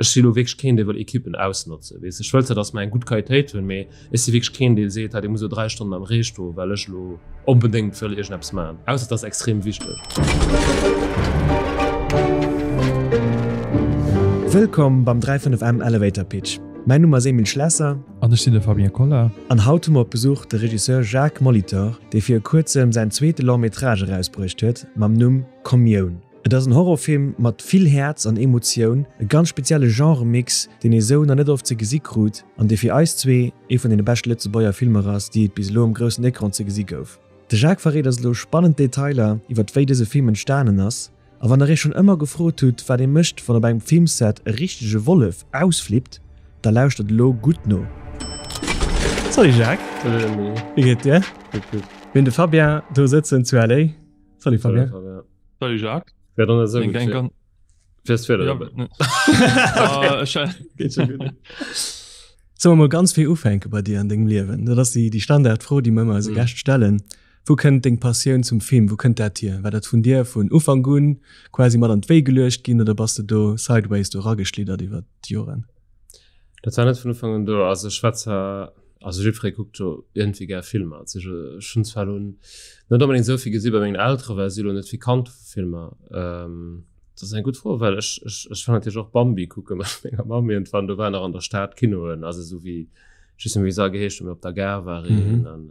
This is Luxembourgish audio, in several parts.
Ech si lo wierklech keen, dee wëll Ekippen ausnotzen, weess de. Ech wëll zwar, datt mer eng gutt Qualitéit hunn, mee ech si wierklech keen, dee seet, hei, dee muss elo 3 Stonnen am Ree stoen, well ech elo onbedéngt wëll iergendeppes maachen, ausser et ass extrem wichteg. Wëllkomm beim 35M Elevator Pitch. Mäin Numm ass Emile Schlesser. An ech sinn de Fabien Koller. An haut hu mer op Besuch de Regisseur Jacques Molitor, dee vir kuerzem säin zweete Long Métrage erausbruecht huet mam Numm Kommioun. Et ass en Horrorfilm mat vill Häerz an Emotioun, e ganz spezielle Genre-Mix, deen ee sou nach net oft ze gesi krut an dee fir eis zwee ee vun deene beschte Lëtzebuerger Filmer ass, déi et bis elo um groussen Ecran ze gesi gouf. De Jacques verréit eis elo spannend Detailer iwwer wéi dëse Film entstanen ass. A wann der iech schonn ëmmer gefrot hutt, wat ee mécht, wann op engem Filmset e richtege Wollef ausflippt, da lauschtert elo gutt no. Salut Jacques! Salut Emile! Wéi geet dir? Gutt, gutt. Mir hunn de Fabien do sëtzen zu LA. Salut Fabien. Salut Fabien. Salut Jacques. Wär dann esou Eng, eng, eng, Fährst du ja, wieder? ne. Ah, ech, Geet schon gutt. Solle mer mol ganz fréi ufänke bei dir an dengem Liewen? Dat ass déi, déi Standardfro, déi mer ëmmer eise Gäscht stellen. Wou kënnt deng Passioun zum Film, wou kënnt dat hier? War dat vun dir vun Ufank un quasi mat an d'Wéi geluecht ginn oder bass de do sideways do erageschliddert iwwer d'Joren? Dat war net vun Ufank un do. Also ech war zwar, also jiddweree kuckt jo iergendwéi gär Filmer. Also ech hunn zwar elo net onbedéngt esou vill gesi bei mengen Eltere well si elo net vill kannt vu Filmer. Dat ass eng gutt Fro, well ech ech ech war natierlech och Bambi kucke mat menger Mamm iergendwann. Do waren nach an der Stad Kinoen, also esou wéi, ech weess net méi wéi se all geheescht hunn, mee op der Gare war een an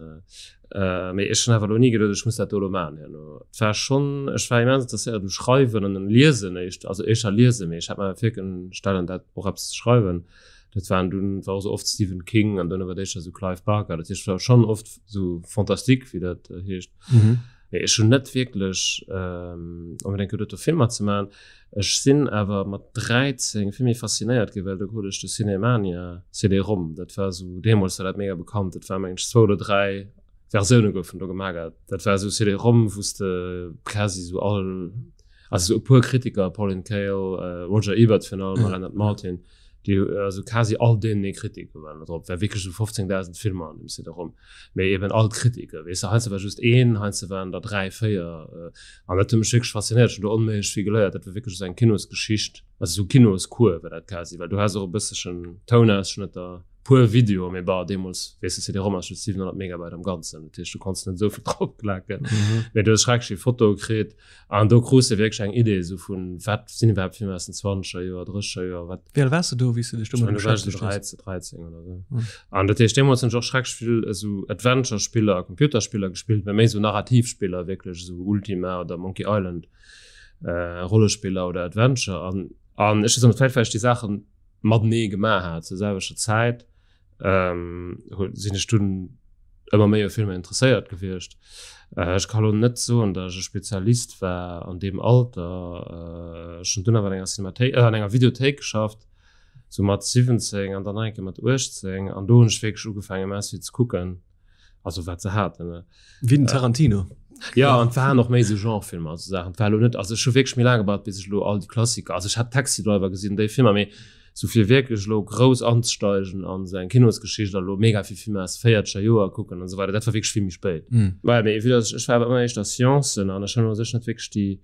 Mee ech hunn awer elo ni geduet, ech muss dat do elo maachen herno. Et war schonn, ech war immens interesséiert um Schreiwen an um Liesen éischt, also éischter Liesen, mee ech hat mer virgestellen, dat och eppes ze schreiwen. Dat waren dunn, war och esou oft Stephen King an duerno war et éischter esou Clive Barker. Dat heescht, et war schonn oft esou Fantastique, wéi dat heescht. Mee ech hunn net wierklech onbedéngt geduet, do Filmer ze maachen. Ech sinn awer mat 13 vill méi faszinéiert gi well do krut ech de Cinemania CD-Rom. Dat war esou, deemools war dat mega bekannt. Dat war mengen ech zwou oder 3 Versioune goufen do gemaach gehat. Dat war esou CD-Rom wou s de quasi esou all, also esou e puer Kritiker, Pauline Kael, Roger Ebert virun allem a Leonard Maltin, déi also quasi all deenen hir Kritike waren do drop. War wierklech esou 15.000 Filmer an deem CD-Rom. Mee eben all d'Kritike, weess de, heiansdo war just een, heiansdo waren der 3, 4. An dat huet mech wierklech faszinéiert. Ech hunn do onméiglech vill geléiert. Dat war wierklech esou eng Kinosgeschicht, also esou Kinoscours war dat quasi, well du has och e bësselchen Tounausschnëtter, puer Videoe, mee bah, deemools, weess de, CD-Rom ass just 700 Megabyte am Ganzen, dat heescht, du konns net esou vill dropklaken. Mee du hues schrecklech vill Fotoe kritt. An do krus de wierklech eng Idee esou vun, wat sinn iwwerhaapt Filmer aus den zwanzeger Joer, drësseger Joer, wat. Wéi al waars de do, wéi s de dech domat beschäftegt hues? 13, 13 oder esou. An dat heescht, deemools hunn ech och schrecklech vill esou Adventure-Spiller a Computerspiller gespillt, mä méi esou narrativ Spiller wierklech, esou Ultima oder Monkey Island, Rollespiller oder Adventure. An, an ech weess och net, vläicht well ech déi Saache matenee gemaach hat zur selwechter Zäit, ähm, sinn ech dunn ëmmer méi u Filmer interesséiert gewiescht. Äh, ech kann lo net soen, datt ech e Spezialist war an deem Alter. Äh, ech hunn dunn awer an enger Cinemathéik, äh, an enger Videothéik geschafft, sou mat 17 an dann nach eng Kéier mat 18 an do hunn ech wierklech ugefaangen immens vill ze kucken, also wat se haten, ne. Wéi den Tarantino. Ja, an et waren och méi sou Genrefilmer, also Saachen. Et war elo net, also ech hu wierklech méi laang gebraucht, bis ech elo all déi Klassiker, also ech hat Taxi Driver gesinn, déi Filmer, mee Sou fir wierklech elo grouss anzesteigen an esou eng Kinosgeschicht a elo mega vill Filmer aus véierzeger Joer kucken an esou weider, dat war wierklech vill méi spéit. Maja, mee vue dass ech war awer ëmmer éischter Sciencen an ech hunn u sech net wierklech déi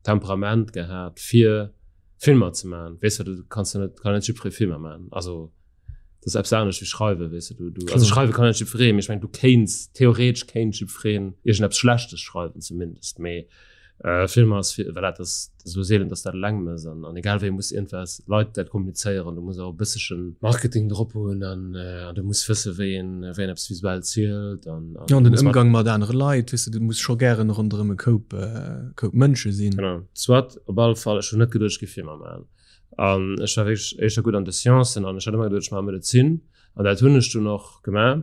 Temperament gehat fir Filmer ze maachen. Weess de, du kanns jo net, kann net jiddweree Filmer maachen. Also dat ass eppes anescht wéi schreiwen, weess de. Du, du, also schreiwe kann net jiddweree, mee ech mengen du kéints, theoretesch kéint jiddwereen iergendeppes Schlechtes schreiwen zumindest, mee Filmer ass fir, well dat ass esou seelen, dass dat eleng mëss an an egal wéi muss iergendwas Leit dat kommunizéieren, du muss och e bëssechen Marketing drop hunn an an du muss wësse wéi een wéi een eppes visuell zielt an an Ja, an den Ëmgang mat anere Leit, weess de, du muss scho gären ronderëm e Koup Koup Mënsche sinn. Genau, soit op alle Fall, ech hunn net geduecht, ech géif Filmer maachen an ech war wierklech éischter gutt an de Sciencen an ech hat ëmmer geduecht, ech maache Medezin an dat hunn ech dunn och gemaach.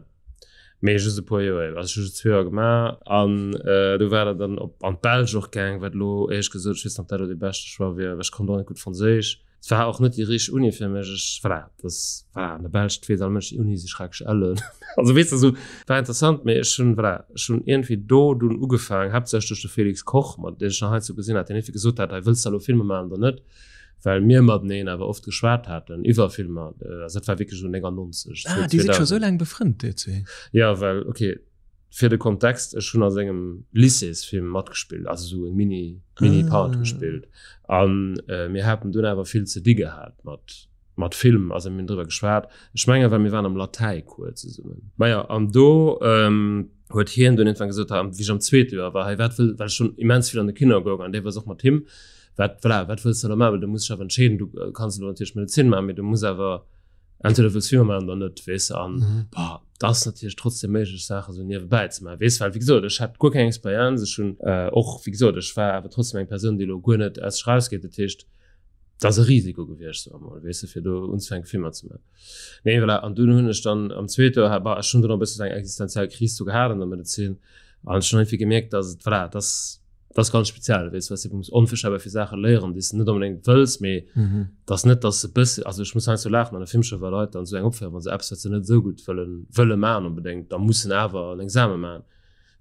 Mee just e puer Joer, also ech hu just zwee Joer gemaach an du war dat dann op an d'Belsch och gaang, wat elo éierlech gesot, ech weess net, ob dat elo dee beschte Choix wier, well ech konnt och net gutt Franséisch. Et war och net déi richteg Uni fir mech. Ech, voilà, dat ass, voilà, an der Belsch, dat weess all Mënsch, déi Uni si schrecklech ellen. Also weess de, esou, war interessant, mee ech hunn, voilà, ech hunn iergendwéi do dunn ugefaangen, haaptsächlech duerch de Félix Koch, mat deen ech nach heiansdo gesinn hat, deen iergendwéi gesot hat, hei wëlls de elo Filmer maachen oder net? Well mir mateneen awer oft geschwat haten iwwer Filmer. Also dat war wierklech esou 99. Ah, Dir sidd scho sou laang befrënnt, dir zwee? Ja, well, okay, fir de Kontext, ech hunn a sengem Lycéesfilm matgespillt, also esou e Mini, Mini-Part ah. gespillt. An äh, mir haten dunn awer vill ze di gehat mat. Mat Film, also mir hunn driwwer geschwat, ech mengen, well mir waren am Latäicours zesummen. Maja, an do huet hien dunn iergendwann gesot, wéi ech am zweete Joer war, hei wat wëll, well ech schonn immens vill an de Kino goung an deelweis och mat him, wat, voilà, wat wëlls de elo maachen, well du muss dech awer entscheeden, du kanns elo natierlech Medezin maachen, mee du muss awer entweder wëlls Filmer maachen oder net, weess de. An bah, et ass natierlech trotzdem méiglech, Saache sou niewebäi ze maachen, weess de, well wéi gesot, ech hat guer keng Experienz, ech hunn och, wéi gesot, ech war awer trotzdem eng Persoun, déi elo guer net aus sech rausgeet, dat heescht, dat ass e Risiko gewiescht, soe mer mol, weess de, fir do unzefänken, Filmer ze maachen. Nee, voilà, an dunn hunn ech dann am zweete Joer, bah, ech hunn dunn och e bësse sou eng existenziell Kris do gehat an der Medezin an ech hunn iergendwéi gemierkt, dass et, voilà, dass dat ass ganz speziell, weess de, well s du muss onverstellbar vill Saache léieren, déi s de net onbedéngt wëlls, mee dat ass net, dass e bësse, also ech muss heiansdo laachen an der Filmschoul, wa Leit dann esou eng opféieren, wa se eppes, wat se net esou gutt wëllen, wëlle maachen onbedéngt, da mussen awer en Exame maachen.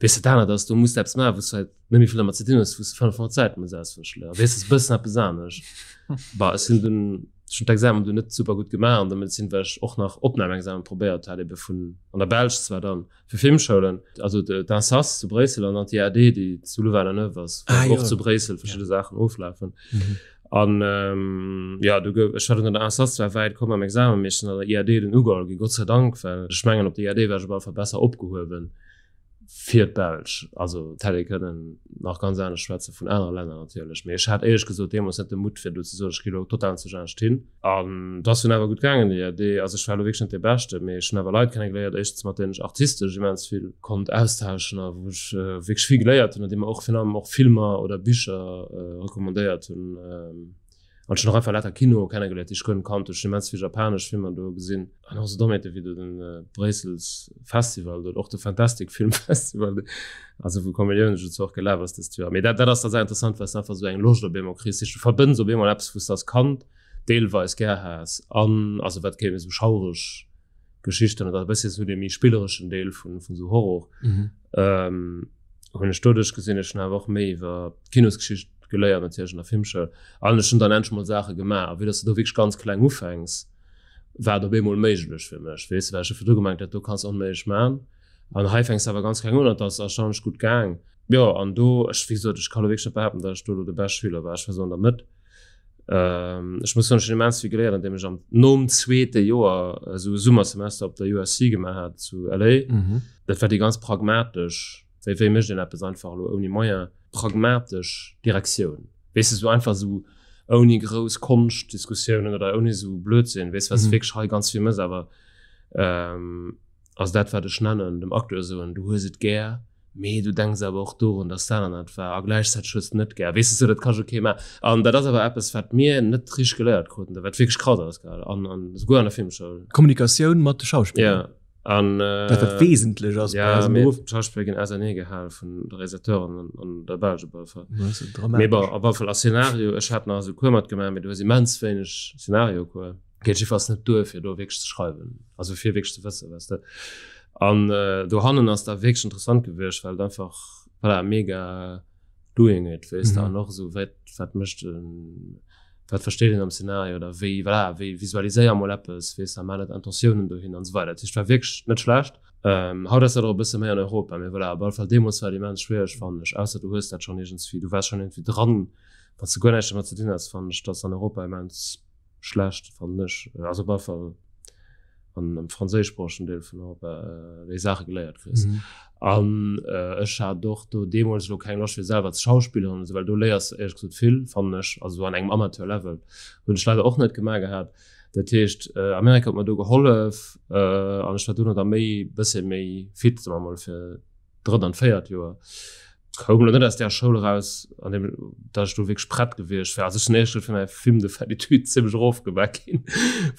Weess de, dat anert ass, du muss eppes maachen, wou s du halt net méi vill dermat ze dinn hues, wou s du 500 Säite muss auswenneg léieren. Weess de, ass e bëssen eppes anescht. Bah, ech sinn dunn, ech hunn d'Examen dunn net super gutt gemaach an der Medezin, well ech och nach Opnamexamen probéiert hat, ebe vun, an der Belsch zwar dann, fir Filmschoulen, also d'INSAS zu Bréissel an dann d'IAD, déi zu Louvain-la-Neuve ass, wou och zu Bréissel verschidde Saachen oflafen. An jo, du gouf, ech war dunn an der INSAS zwar wäit komm am Examen, mee ech sinn an der IAD dunn ugeholl ginn, Gott sei Dank, well ech mengen, op der IAD war ech op alle Fall besser opgehuewen. fir d'Belsch. Also et hätt ee kënnen nach ganz anescht schwätze vun anere Länner natierlech, mee ech hat éierlech gesot deemools net de Mutt fir do ze soen, ech gi lo total zu anescht hin. An et ass dunn awer gutt gaangen, déi IAD. Also ech war elo wierklech net dee Beschten, mee ech hunn awer Leit kennegeléiert, éischtens mat deenen ech artistesch immens vill konnt austauschen a wou ech wierklech vill geléiert hunn an déi mer och virun allem och Filmer oder Bicher recommandéiert hunn. An ech hunn och einfach lauter Kinoe kennegeléiert, déi ech guer net kannt. Ech hunn immens vill japanesch Filmer do gesinn. An och esou Dommheete wéi do den Bréissels Festival do, och de Fantastic Film Festival, also wou Kaméléon jo zwar och gelaf ass dëst Joer. Mee dat, dat ass da sehr interessant, well s de einfach esou eng Loscht op eemol kriss. Du verbënns op eemol eppes, wou s de als Kand deelweis gär has an also wat kéim esou schaureg Geschichten oder e bëssi esou dee méi spillereschen Deel vun, vun esou Horror. Ähm, hunn ech doduerch gesinn. Ech hunn awer och méi iwwer d'Kinosgeschicht geléiert natierlech an der Filmschoul. An ech hunn dann endlech mol Saache gemaach. A vue dass du do wierklech ganz kleng ufänks, war et op eemol méiglech fir mech, weess de, well ech hu virdru gemengt, dat do kanns de onméiglech maachen. An hei fänks de awer ganz kleng un an et ass erstaunlech gutt gaang. Jo, an do, ech, wéi gesot, ech ka lo wierklech net behaapten, datt ech do elo de beschte Schüler war. Ech war esou an der Mëtt. Ech muss soen, ech hunn immens vill geléiert, andeem ech am, nom zweete Joer esou e Summersemester op der USC gemaach hat zu LA. Dat war déi ganz pragmatesch, wéi, wéi mécht een eppes einfach elo ouni Moyen, pragmatesch Direktioun, weess de, esou einfach esou ouni grouss Konschtdiskussiounen oder ouni esou Blödsinn, weess de, wat s de wierklech hei ganz vill mëss, awer ass dat, wat ech nennen, dem Acteur soen, du hues et gär, mee du denks awer och dorun, dass dat an dat war a gläichzäiteg hues de net gär, weess de, sou dat ka jo kee maachen. An dat ass awer eppes, wat mir net richteg geléiert kruten, wat wierklech krass ass, gell, an an esouguer an der Filmschoul. Kommunikatioun mat de Schauspiller. Ja, an Wat dat Wesentlech ass bei ja, eisem mee Beruff. d'Schauspiller ginn auserneegehal vun de Realisateuren an an der Belsch op alle Fall. Dat ass Mee dramatesch. bon, op alle Fall a Szenario, ech hat nach esou Cours matgemaach, mee du hues immens wéineg Szenario-Cours. Geet jiddefalls net duer, fir do wierklech ze schreiwen, also fir wierklech ze wëssen, weess de. An dohannen ass da wierklech interessant gewiescht, well et einfach, voilà, mega doing it, weess de, an och esou, wat, wat mécht en, wat versteet een am Szenario oder wéi, voilà, wéi visualiséier mol eppes, weess de, a maan net Intentiounen dohin an esou weider. Dat heescht, war wierklech net schlecht. Haut ass dat och e bësse méi an Europa, mee voilà, op alle Fall deemools war et immens schwiereg, fannen ech, ausser du hues dat schonn iergendswéi, du waars schonn iergendwéi dran, wann s de guer näischt domat ze dinn has, fannen ech, dass an Europa immens schlecht fannen ech, also op alle Fall an am franséischsproochegen Deel vun Europa déi Saache geléiert kriss. Mhm. An äh, ech hat och do deemools lo keng Loscht fir selwer ze schauspilleren und so, well do léiers du éierlech gesot vill, fannen ech, also so an engem Amateur-Level. Hunn ech leider och net gemaach gehat. Dat heescht äh, Amerika huet mer do gehollef äh, an ech war dono da méi bësse méi fit, soe mer mol, fir drëtt an véiert Joer. Koum lo net aus där Schoul eraus, an deem datt ech do wierklech prett gewiescht wär. Also ech sinn éierlech gesot fir mäi Film de fin d'études zimmlech erofgemaach ginn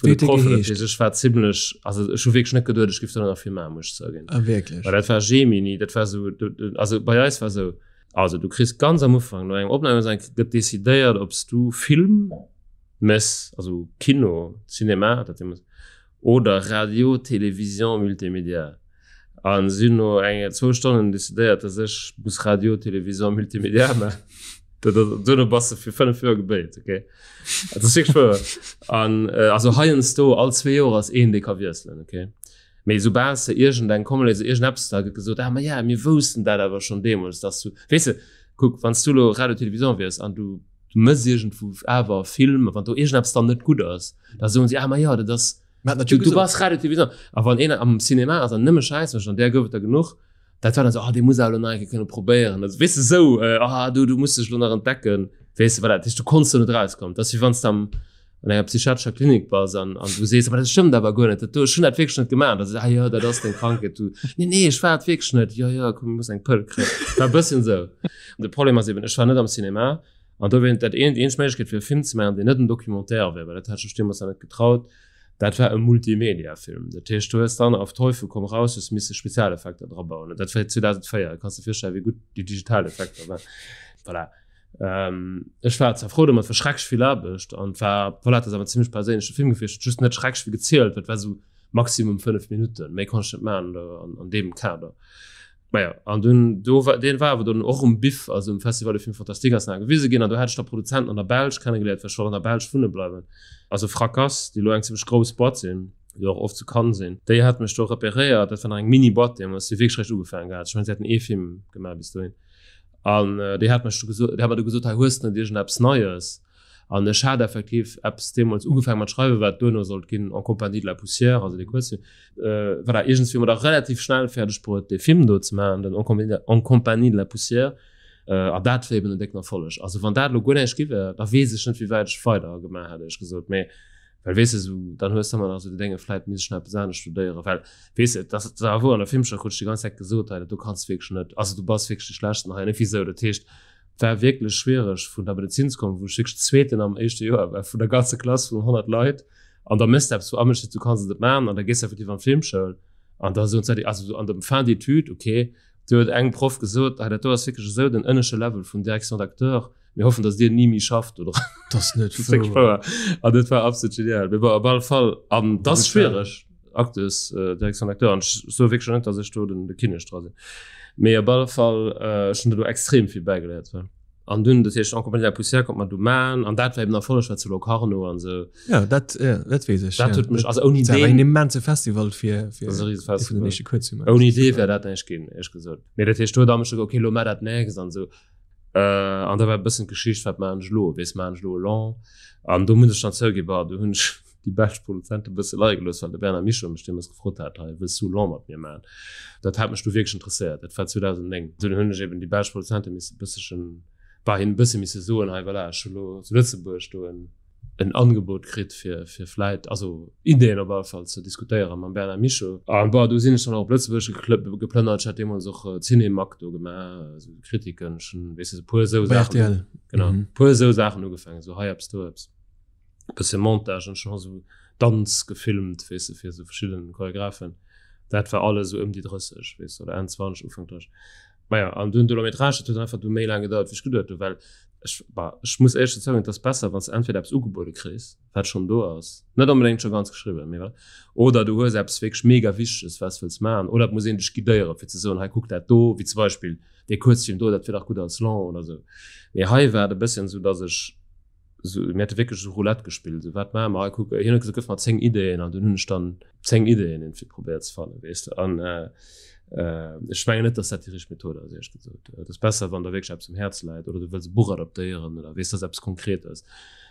vun de Proffen. Dat heescht, ech war zimmlech, also ech hu wierklech net geduet, ech géif do nach vill maachen, muss ech zouginn. Ah wierklech? Well dat war Gemini, dat war esou, also bei eis war esou, also du kriss ganz am Ufank no engem Opnahmeexamen gëtt decidéiert, ob s du Film méchs, also Kino, Cinéma, dat deemools, oder Radio, Télévision, Multimédia. An si hunn no enge zwou Stonnen decidéiert, dass ech muss Radio, Télévision, Multimédia maachen. Dat ass, duerno bass de fir 5 Joer gebéit, okay? Dat ass wierklech wouer. An äh, also heiansdo all zwee Joer ass een, dee ka wiesselen, okay? Mee soubal s de iergendeng Kommelé, sou iergendeppes da gëtt gesot, ah ma ja, mir woussten dat awer schonn deemools, dass du, weess de, kuck, wann s du elo Radio, Télévision wiers an du. Du mëss iergendwou awer e Film, a wann do iergendeppes dann net gutt ass, da soen si, ah ma jo, dat ass, du, du bass relativiséiert. A wann een am Cinéma ass an nëmme Schäiss mécht, an där gouf et der genuch, dat war dann esou, ah dee muss awer elo nach eng Kéier kënne probéieren. Also weess de esou, ah du, du muss dech elo nach entdecken, weess de, voilà. Dat heescht, du konns do net erauskommen. Dat ass wéi wann s de am, an enger psychiatrescher Klinik bass an, an du sees, aber dat stëmmt awer guer net, dat do, ech hunn dat wierklech net gemaach. Da se, ah jo, dat ass deng Krankheet, du, nee, nee, ech war et wierklech net, jo, jo, komm, du muss eng Pëll kréien. War e bësschen esou. An de Problem ass eben, ech war net am Cinéma an do wär dat een, déi eenzeg Méiglechkeet fir e Film ze maachen, deen net en Documentaire wär, well dat hätt ech mech deemools nach net getraut, dat war e Multimediafilm. Dat heescht, du hues dann auf Teufel komm raus hues misse Spezialeffekter drabauen. An dat war 2004, da kanns de virstellen, wéi gutt déi digital Effekter waren. Voilà. Ähm, ech war zwar frou domat, war schrecklech vill Aarbecht an war, voilà, dat ass awer en zimmlech perséinleche Film gewiescht, huet just net schrecklech vill gezielt, well et war esou maximum 5 Minutten, méi konnt ech net maachen do an, an deem Kader. Maja, an dunn, do war, deen war awer dann och um BIFF, also um Festival du Film Fantastique ass en gewise ginn an do hat ech da Produzenten an der Belsch kennegeléiert, well ech wollt an der Belsch wunne bleiwen. Also Fracasse, déi elo eng zimmlech grouss Boîte sinn, déi och oft zu Cannes sinn, déi hat mech do repéréiert, dat war nach eng Mini-Boîte deemools, déi wierklech réischt ugefaangen gehat, ech mengen, si haten ee Film gemaach bis dohin. An déi hat mech du gesot, déi hat mer du gesot, hei hues de net iergendeppes Neies? An ech hat effektiv eppes deemools ugefaangen mat schreiwen, wat duerno sollt ginn En compagnie de la poussière, also dee Kuerzfilm. Voilà, iergendswéi hu mer da relativ schnell fäerdeg bruet, dee Film do ze maachen, den En compagnie de la poussière. An dat war eben en décken Erfolleg. Also wann dat elo guer näischt gi wär, da weess ech net, wéi wäit ech weider gemaach hätt, éierlech gesot. Mee Well weess de, sou, dann hues de ëmmer nach sou de Dénge, vläit misst ech nach eppes anescht studéieren, well, weess de, dat ass awer wouer, an der Filmschoul krut ech déi ganz Zäit gesot, hei, dat do kanns de wierklech net, also du bass wierklech de Schlechtsten hei, an iergendwéi sou. Dat heescht, et war wierklech schwiereg vun der Medezin ze kommen, wou ech wierklech Zweeten am éischte Joer war vun der ganzer Klass vun 100 Leit, an da méchs de eppes, wou amesch seet, du kanns et net maachen, an da gees de effektiv an d'Filmschoul, an da soen se, also sou an der Fin d'études, okay, do huet eng Proff gesot, hei, dat do ass wierklech esou den ënnesche Level vun Direction d'acteur, Mir hoffen, dass dir ni méi schafft oder Das net wouer. An dat war absolut genial. Mee bon, op alle Fall an das ass schwiereg Actes äh, Direction d'acteur an ech soe wierklech net, dass ech do den de Kinnek dra sinn. Mee op alle Fall äh, ech hunn do extrem vill bäigeléiert. Well. An dunn dat heescht En compagnie de la poussière konnt mer du man an dat war eben Erfolleg war zu Locarno an sou. Ja dat ja, dat weess ech. Dat ja. huet mech also ouni deen en immense Festival fir fir das e Festival. Den éischte Kuerzfilm. Ouni dee wär dat näischt ginn, éierlech gesot. Mee dat heescht do huet a mech gesot, okay, lo mar dat nächst an sou. Äh, an da war e bëssen d'Geschicht, wat maachen ech elo, weess, maachen ech elo e Long? An do muss ech dann zouginn, bon, do hunn ech déi belsch Produzente e bësse leie gelooss, well de Bernard Michon mech deemools gefrot hat, hei, wëlls du e Long mat mir maachen? Dat hat mech du wierklech interesséiert. Dat war 2009. Dunn hunn ech eben déi belsch Produzente misse e bësselchen, bah, hinnen e bësse misse soen, hei, voilà, ech hu lo zu Lëtzebuerg do en, en Angebot kritt fir fir vläit also Ideen op alle Fall ze diskutéieren mam Bernard Michaux. An bon, do sinn ech dann och op Lëtzebuerg geplënnert. Ech hat deemools och Cinémac do gemaach, esou Kritiken, ech hunn, weess de, esou puer esou Saachen. Bei rtl. Genau, puer esou Saachen ugefaangen, esou hei eppes, do eppes, e bësse Montage an ech hunn och esou Danz gefilmt, weess de, fir esou verschidden Choreographen. Dat war alles esou ëm déi 30, weess de, oder Enn 20, Ufank 30. Maja, an dunn de Long métrage, dat huet einfach du méi laang gedauert, wéi ech geduet hunn, well ech, bah, ech muss éierlech dozou soen, et ass besser, wann s de entweder eppes ugebuede kriss, wat schonn do ass, net onbedéngt scho ganz geschriwwen, mee voilà, oder du hues eppes wierklech mega Wichteges, wat s wëlls maachen, oder et muss een dech guidéieren, fir ze soen, hei kuck dat do, wéi zum Beispill dee Kuerzfilm do, dat wier dach gutt als Long oder esou. Mee hei war et e bësschen esou, datt ech esou, mir hate wierklech esou Roulette gespillt, esou wat maache mer, hei kuck, hien huet gesot, gëff mer 10 Ideeën an dunn hunn ech dann 10 Ideeën iergendwéi probéiert ze fannen, weess de. An ech mengen net, datt dat déi richteg Method ass, éierlech gesot. Et ass besser, wann der wierklech eppes um Häerz läit oder du wëlls e Buch adaptéieren oder weess, datt eppes Konkretes.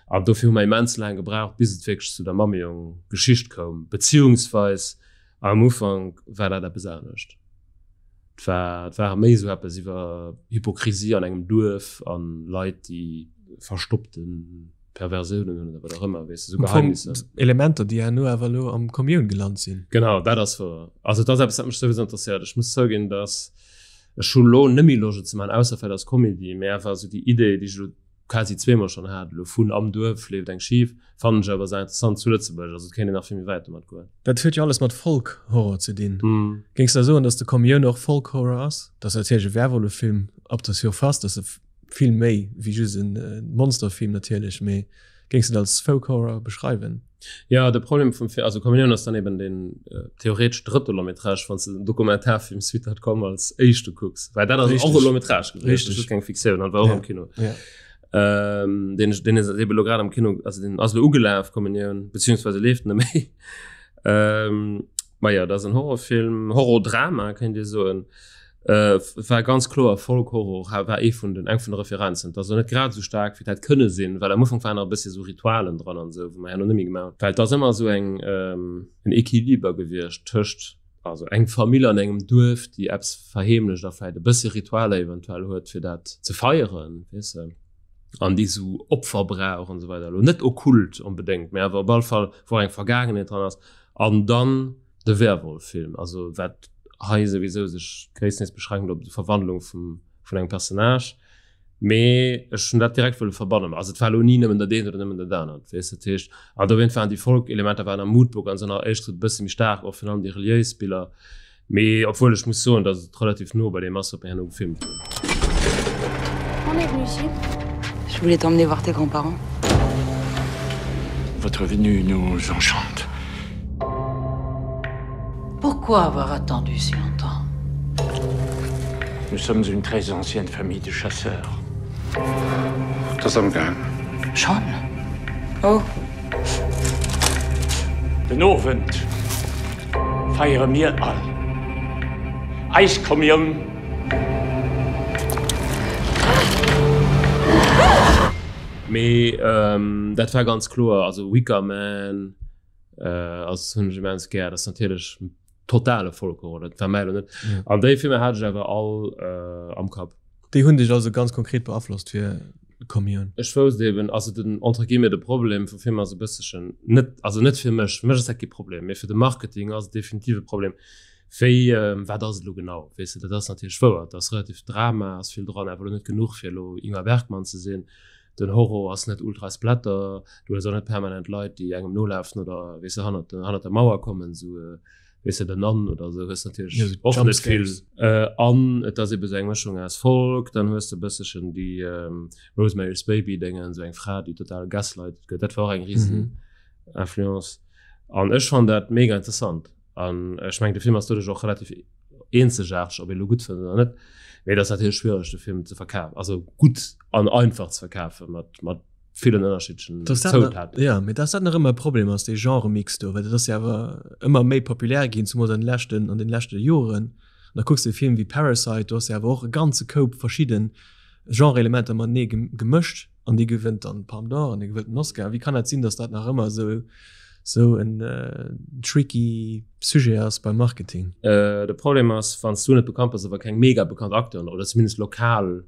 An dofir hu mer immens laang gebraucht, bis et wierklech zu der Mammejong-Geschicht koum, beziehungsweis am Ufank war dat eppes anescht. Et war, et war méi esou eppes iwwer Hypokrisie an engem Duerf an Leit, déi verstoppte Perversiounen hunn oder wat och ëmmer, weess de, esou Geheimnisser. Elementer, déi herno awer elo am Kommioun gelant sinn. Genau, dat ass wouer. Also et ass eppes, wat mech souwisou interesséiert. Ech muss zouginn, dass ech hu lo net méi Loscht et ze maachen, ausser vläicht als Comedy, mee einfach esou déi Idee, déi ech elo quasi zweemol schonn hat, elo vun am Duerf leeft eng schif, fannen ech awer sehr interessant zu Lëtzebuerg, also et kéint een nach vill méi wäit domat goen. Dat huet jo alles mat Folk Horror ze dinn. Géings de da soen, datt de Kommioun och Folk Horror ass? Dat ass natierlech e Werwolleffilm op der Surface, dat ass vill méi wéi just e Monsterfilm natierlech, mee géings de et als Folk Horror beschreiwen? Jo, de Problem vum Film, also Kommunioun ass dann eben den äh, theoretesch drëtte Long métrage, wann s de den Dokumentarfilm Suite hat komm als éischte kucks. Well dat ass och e Long métrage gewiescht, das ist keng Fiktioun, an war och am Kino. Ja. Ähm, den, den ist eben lo grad am Kino, also den ass lo ugelaf, Kommunioun, beziehungsweise leeft net méi. Ähm, ma ja, dat ass en Horrorfilm, Horrordrama kéint Dir soen. Äh, war ganz kloer Folk-Horror war ee vun den eng vun de Referenzen. Et ass elo net grad esou staark wéi et hätt kënne sinn, well am Ufank waren nach e bëssi esou Ritualen dran an esou, wou mer herno net méi gemaach hunn. Well et ass ëmmer esou eng en Equiliber gewiescht tëscht, also eng Famill an engem Duerf, déi eppes verheemlecht a vläicht e bëssi Ritualer eventuell huet fir dat ze feieren, weess de, an déi esou Opfer brauch an esou weider. Elo net okkult onbedéngt, mä awer op alle Fall wou eng Vergaangenheet dran ass. An dann De Werwolf-Film, also wat hei souwisou sech gréisstendeels beschränkt op d'Verwandlung vum vun engem Personnage, mee ech hunn dat direkt wëlle verbannen. Also et war elo ni nëmmen dat eent oder nëmmen dat anert, weess de. Dat heescht, an dowéint waren déi Folk-Elementer waren am Moodbook an esou nach éischter e bësse méi staark, och virun allem déi reliéis Biller. Mee obwuel ech muss soen, datt et relativ no bei deem ass, wat mir herno gefilmt hunn. On est venu ici. Je voulais t'emmener voir tes grands-parents. Votre venue nous enchante. Pourquoi avoir attendu si longtemps Nous sommes une très ancienne famille de chasseurs. Das am Gang. Schon? Oh. Den Owend feiere mir all eis Kommioun. Mee ähm, dat war ganz kloer, also Wicker Man äh, ass hunn ech immens gär, dat ass natierlech totale Folklore, dat war mäi lo net. An déi Filmer hat ech awer all äh, am Kapp. Déi hunn dech also ganz konkret beaflosst fir Kommioun? Ech wousst eben, also den entre guillemets de Problem vum Film ass e bësselchen net, also net fir mech, fir mech ass dat kee Problem, mee fir de Marketing ass et definitiv e Problem. Wéi, wat ass et elo genau? Weess de, dat ass natierlech wouer, et ass relativ Drama ass vill dran, awer elo net genuch fir elo Ingmar Bergman ze sinn. Den Horror ass net ultra splatter, du hues och net permanent Leit, déi engem nolafen oder weess de hannert hannert der Mauer kommen, esou weess de, The Nun oder esou hues natierlech och net vill. An et ass ebe sou eng Mëschung aus Folk, dann hues de e bësselchen déi Rosemary's Baby Déngen, esou eng Fra, déi total gaslighted gëtt, dat war och eng risen Influence. An ech fannen dat mega interessant. An ech mengen, de Film ass doduerch och relativ eenzegaarteg, ob een elo gutt fënnt oder net. Mee et ass natierlech schwiereg, de Film ze verkafen, also gutt an einfach ze verkafen mat, mat villen ënnerschiddlechen Zoutaten. Ja, mee dass dat nach ëmmer e Problem ass, dee Genre-Mix do, well dat ass jo awer ëmmer méi populär ginn, zemools an de leschten, an den leschte Joren. An da kucks de e Film wéi Parasite, do ass jo awer och e ganze Koup verschidde Genre-Elementer matenee gemëscht. An dee gewënnt dann d'Palme d'Or an dee gewënnt den Oscar. Wéi kann dat sinn, datt dat nach ëmmer esou esou en tricky Sujet ass beim Marketing? De Problem ass, wann s du net bekannt bass, awer keng mega bekannt Acteuren oder zumindest lokal,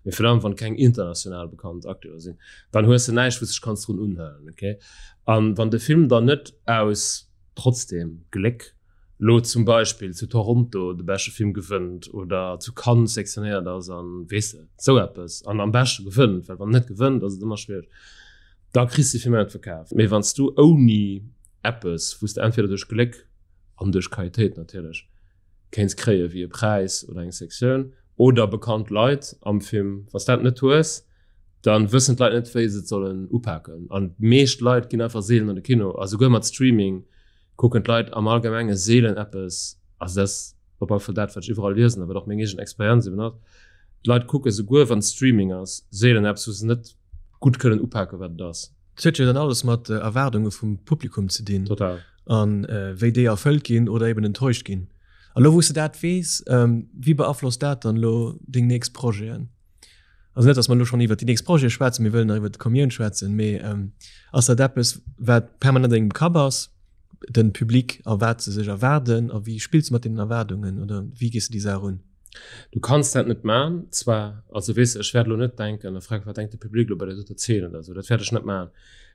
mee virun allem wann keng international bekannt Acteure sinn, dann hues de näischt wou s dech kanns drun unhalen, okay? An wann de Film dann net aus trotzdem Gléck lo zum Beispill zu Toronto de beschte Film gewënnt oder zu Cannes sektionéiert ass an weess de sou eppes an am beschte gewënnt, well wann en net gewënnt ass et ëmmer schwiereg, da kriss de Film net verkaf. Mee wann s du ouni eppes, wou s de entweder duerch Gléck an duerch Qualitéit natierlech kéints kréie wéi e Präis oder eng Sektioun oder bekannt Leit am Film, wann s dat net hues, dann wëssen d'Leit net wéi se et sollen upaken an d'meescht Leit ginn einfach seelen an de Kino a souguer mat Streaming kucken d'Leit am Allgemenge seelen eppes, also dat ass op alle Fall dat, wat ech iwwerall liesen a wat och meng eegen Experienz eben ass, d'Leit kucke souguer wann Streaming ass, seelen eppes, wou se net gutt kënnen upaken, wat et ass. Dat huet jo dann alles mat Erwaardunge vum Publikum ze dinn. Total. A wéi déi erfëllt ginn oder eben enttäuscht ginn. A lo wou s de dat weess, wéi beaflosst dat dann elo deng nächst Projeten? Also net, datt mer elo schonn iwwert déi nächst Projete schwätzen, mir wëllen nach iwwert d'Kommioun schwätzen, mee ass dat eppes, wat permanent an dengem Kapp ass, den Public a wat se sech erwaarden a wéi spills de mat deenen Erwaardungen oder wéi gees de déi Saach un? Du kanns dat net man, zwar, also weess de, ech wäert elo net denken a frage wat denkt de Public elo bei där doter Zeen oder esou, dat wäert ech net man,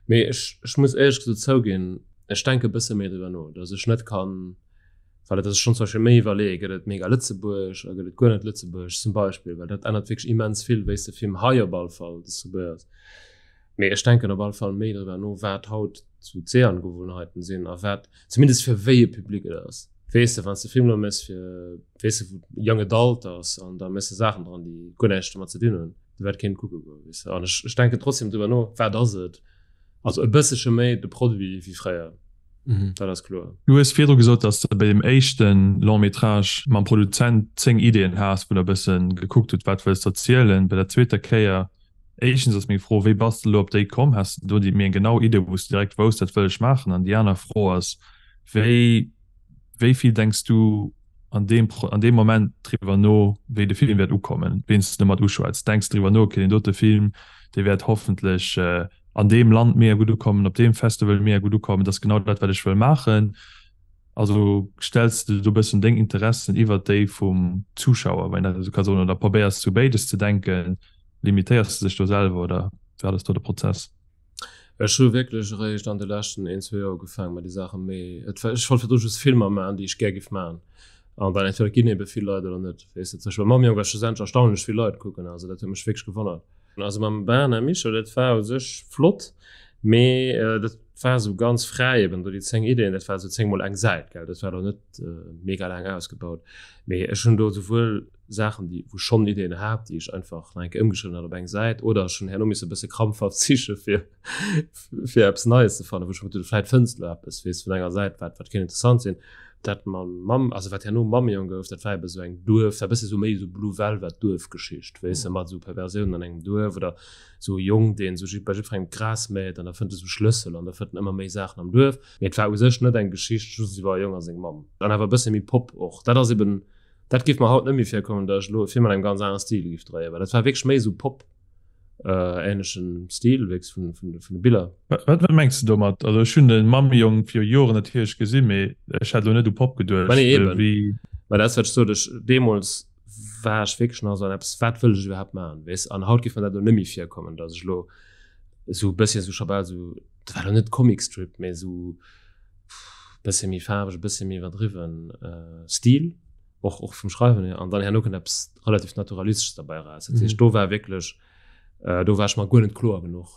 mee ech ech muss éierlech gesot zouginn, ech denke e bësse méi driwwer no, datt ech net kann, well et ass schonn zum Beispill méi iwwerleeë, gëtt et mega Lëtzebuerg oder gëtt et guer net Lëtzebuerg zum Beispill, well dat ännert wierklech immens vill, wéi s de Film hei op alle Fall distribuéiers. Mee ech denken op alle Fall méi driwwer no, wat haut sou d'Seeangewohnheiten sinn a wat, zumindest fir wéi e Public et ass. Weess de, wann s de Film elo méchs fir, weess de, wou Young Adult ass an da méchs de Saachen dran, déi guer näischt domat ze dinn hunn, do wäert keen kucke goen, weess de. An ech, ech denken trotzdem driwwer no, wat ass et? Also e bëssche méi de Produit wéi fréier. Mhm. Dat ass kloer. Du hues virdru gesot, dass de bei deem éischte Long métrage mam Produzent 10 Ideeën has, wou der e bësse gekuckt hutt, wat wëlls de erzielen. Bei der zweeter Kéier, éischtens ass meng Fro, wéi bass de elo op déi komm? Has de do déi méi eng genau Idee, wou s de direkt wousst, dat wëll ech maachen? An déi aner Fro ass, wéi, wéi vill denks du. an deem an deem Moment driwwer no, wéi de Film wäert ukommen, ween s de domat uschwätz? Denks de driwwer no, okay, deen dote Film, dee wäert hoffentlech an deem Land mega gutt ukommen, op deem Festival mega gutt ukommen, dat ass genau dat, wat ech wëll maachen? Also stells de do bëssen deng Interessen iwwert déi vum Zuschauer, wann een dat esou ka soen, oder probéiers du béides ze denken? Limitéiers de sech do selwer oder wat ass do de Prozess? Ech hu wierklech eréischt an de leschten een, zwou Joer ugefaangen, mer déi Saache méi, et war, ech wollt virdru just Filmer maachen, déi ech gär giff maachen. An dann entweder ginn ebe vill Leit oder net, weess de. Zum Beispill bei Mamjong war schlussendlech erstaunlech vill Leit kucken, also dat huet mech wierklech gewonnert. Also mam Bernard Michel, dat war u sech flott, mee dat war esou ganz fräi eben do déi 10 Ideen, dat war esou 10 mol eng Säit, gell, dat war elo net mega laang ausgebaut. Mee ech hunn do souwuel Saachen déi wou ech schonn Ideen hat, déi ech einfach nach eng Kéier ëmgeschriwwen hat op eng Säit oder ech hunn herno misse e bësse krampfhaft siche fir fir eppes Neies ze fannen, wou ech gesot hunn, vläit fënns de elo eppes, weess, vun enger Säit wat wat kéint interessant sinn. Dat mam Mamm, also wat herno Mammejong gouf, dat war ebe sou eng Duerf, war e bësse sou méi sou Blue Velvet Duerfgeschicht, weess de, mat sou Perversiounen an engem Duerf oder sou e Jong deen sou bei jiddwerengem d'Gras méit an da fënnt e sou Schlëssel an da fënnt en ëmmer méi Saachen am Duerf. Mee et war u sech net eng Geschicht just iwwer e Jong a seng Mamm. An awer e bësse méi Pop och. Dat ass eben Dat géif mer haut net méi virkommen, datt ech elo e Film an engem ganz anere Stil géif dréien, well dat war wierklech méi esou Pop ähnlechen Stil wierklech vun vun de Biller. Wat wat mengs de domat? Also ech hunn de Mammejong viru Joren natierlech gesinn, mee ech hätt elo net u Pop geduecht. Ma nee, eben. Wéi. Mä dat ass wat ech sot, ech deemools war ech wierklech nach esou an eppes, wat wëll ech iwwerhaapt maachen, weess? An haut géif mer dat elo net méi virkommen, datt ech elo esou e bësschen esou scho bal esou, dat war elo net Comicstrip, mee esou bësse méi faarweg, e bësse méi iwwerdriwwen Stil, och och vum Schreiwen hier, an dann herno kënnt eppes relativ Naturalistesches derbäi eraus. Dat heescht, do war wierklech, do war ech mer guer net kloer genuch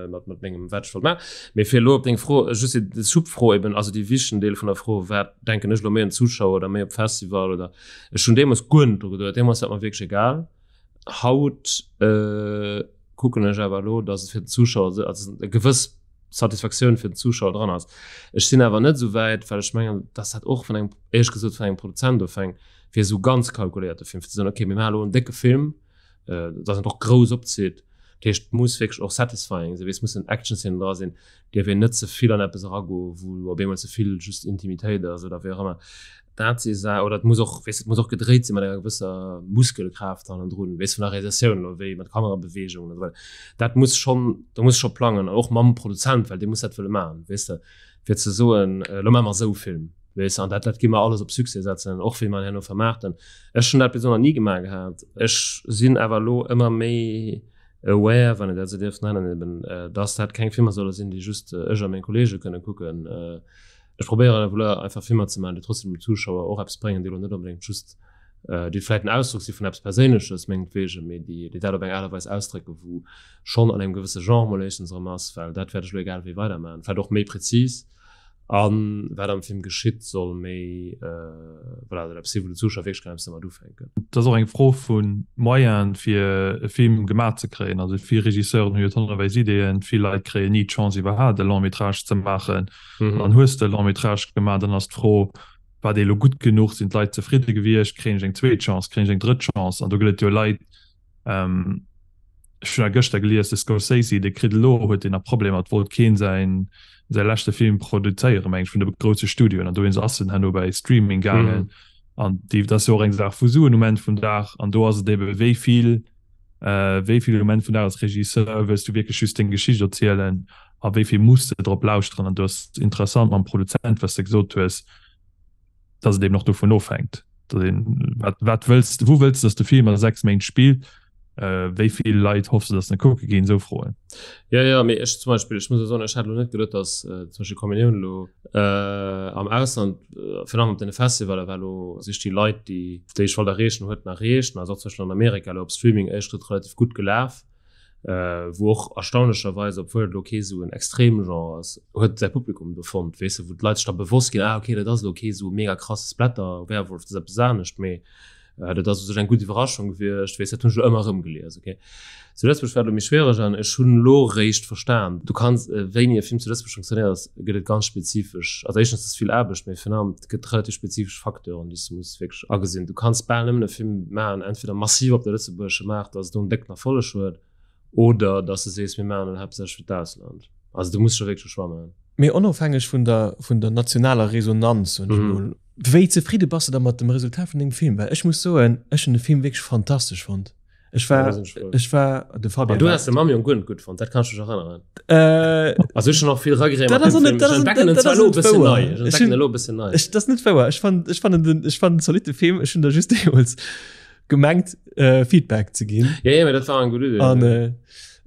mat mat mengem, wat ech wollt maachen. Mee fir elo op deng Fro, just déi Subfro eben, also déi wichtegen Deel vun der Fro, wat denken ech elo méi un Zuschauer oder méi op Festival oder, ech hunn deemools guer net dru geduet, deemools war et mer wierklech egal. Haut kucken ech awer elo, datt et fir den Zuschauer, also e gewëss Satisfaktioun fir den Zuschauer dran ass. Ech sinn awer net esou wäit, well ech mengen, dass dat och vun engem, éierlech gesot, vun engem Produzent ofhänkt, fir esou ganz kalkuléierte Film, fir ze soen, okay, mir maachen elo en décke Film, dass en och grouss opzitt. Dat heescht, et muss wierklech och satisfying sinn, weess, mussen Actionszenen dra sinn, dierf een net ze vill an eppes eragoen, wou op eemol ze vill just Intimitéit ass oder wéi och ëmmer. Dat si Sa oder et muss och, weess, et muss och gedréit sinn mat enger gewësser Muskelkraaft hannendrun, weess, vun der Realisatioun elo, wéi mat Kamerabeweegungen an esou weider. Dat muss schonn, do muss scho plangen an och mam Produzent, well dee muss dat wëlle maachen, weess de, fir ze soen, elo maache mer esou e Film, weess de, an dat, dat gi mer alles op Succès setzen, och wéi mer en herno vermaarten. Ech hunn dat bis elo nach ni gemaach gehat. Ech sinn awer elo ëmmer méi aware, wann een dat esou dierf nennen, eben, dass dat keng Filmer solle sinn, déi just ech a meng Kollege kënne kucken. Ech probéieren awer elo einfach Filmer ze maachen, déi trotzdem dem Zuschauer och eppes bréngen, déi elo net onbedéngt just, déi vläit en Ausdrock si vun eppes Perséinleches mengetwegen, mee déi, déi dat op eng Aart a Weis ausdrécken, wou schonn an engem gewësse Genre mol éischtens erëm ass, well dat wäert ech elo egal wéi weidermaachen, vläit och méi prezis a wat am Film geschitt soll méi, voilà, soll eppes sinn, wou den Zuschauer wierklech kann eppes domat ufänken. Et ass och eng Fro vu Moyenen, fir e Film gemaach ze kréien. Also vill Regisseuren hu jo tonneweis Ideeën, vill Leit kréien ni d'Chance iwwerhaapt e Long-métrage ze maachen. Mhm. Dann hues de e Long-métrage gemaach, dann ass d'Fro, war dee lo gutt genuch, sinn d'Leit zefridde gewiescht, kréien ech eng zweet Chance, kréien ech eng drëtt Chance? An do gëtt et jo Leit, ähm, ech hunn gëschter gelies, de Scorsese, dee kritt elo, huet deen nach Problemer, et wollt keen säin, säi leschte Film produzéieren, meng ech, vun de grousse Studioen, an dowéinst ass en herno bei Streaming gaangen. Mhm. An déi, dat ass jo och eng Saach vu Suen um Enn vum Dag, an do ass et ebe wéi vill, Wéi vill um Enn vum Dag als Regisseur wëlls du wierklech just deng Geschicht erzielen a wéi vill muss de drop lauschteren? An do ass interessant mam Produzent, wat s de gesot hues, datt et eben och dovun ofhänkt, datt een, wat, wat wëlls, wou wëlls de, datt de Film a 6 Méint spillt, wéi vill Leit hoffs de, datt en kucke ginn, esou Froen. Jo, jo, mee ech zum Beispill, ech muss och soen, ech hat elo net geduet, datt zum Beispill Kommunioun elo am Ausland, virun allem op deene Festivaler, well elo sech déi Leit, déi déi ech wollt erreechen, huet en erreecht. An ass och zum Beispill an Amerika elo op Streaming éischt Schrëtt relativ gutt gelaf, wou och erstaunlecherweis, obwuel et elo kee sou en extreme Genre ass, huet säi Publikum do fonnt, weess de, wou d'Leit sech da bewosst ginn, ah okay, dat ass elo kee sou mega krasse Splatter, Werwolf, dat ass eppes anescht, mee Dat ass u sech eng gutt Iwwerraschung gewiescht, weess, dat hunn ech elo ëmmer erëm gelies, okay. Zu Lëtzebuerg war et elo méi schwiereg an ech hunn elo réischt verstan, du kanns, wéini e Film zu Lëtzebuerg funktionéiert ass, gëtt et ganz spezifesch, also éischtens ass vill Aarbecht, mee virun allem et gëtt relativ spezifesch Facteuren, déi s du muss wierklech agesinn. Du kanns bal nëmmen e Film maachen, entweder massiv op de lëtzebuergesche Maart, datt et do en décken Erfolleg huet, oder datt s de sees, mir maachen en haaptsächlech fir d'Ausland. Also du muss scho wierklech e Choix maachen. Mee onofhängeg vun der, vun der nationaler Resonanz, soen ech emol. Wéi zefridde bass de da mat dem Resultat vun dengem Film? Well ech muss soen, ech hunn de Film wierklech fantastesch fonnt. Ech war, ech war, de Fabian. Du has de Mamion guer net gutt fonnt, dat kann ech mech erënneren. Äh, also ech hunn och vill Regreten mat dem Film. Ech entdecken en zwar elo e bëssen nei. Ech entdecken elo e bëssen nei. Ech, dat ass net wouer. Ech fand, ech fannen den, ech fand en zolitte Film. Ech hunn der just deemools gemengt, äh, Feedback ze ginn. Ja, ja, mee dat war eng gutt Idee. An, äh,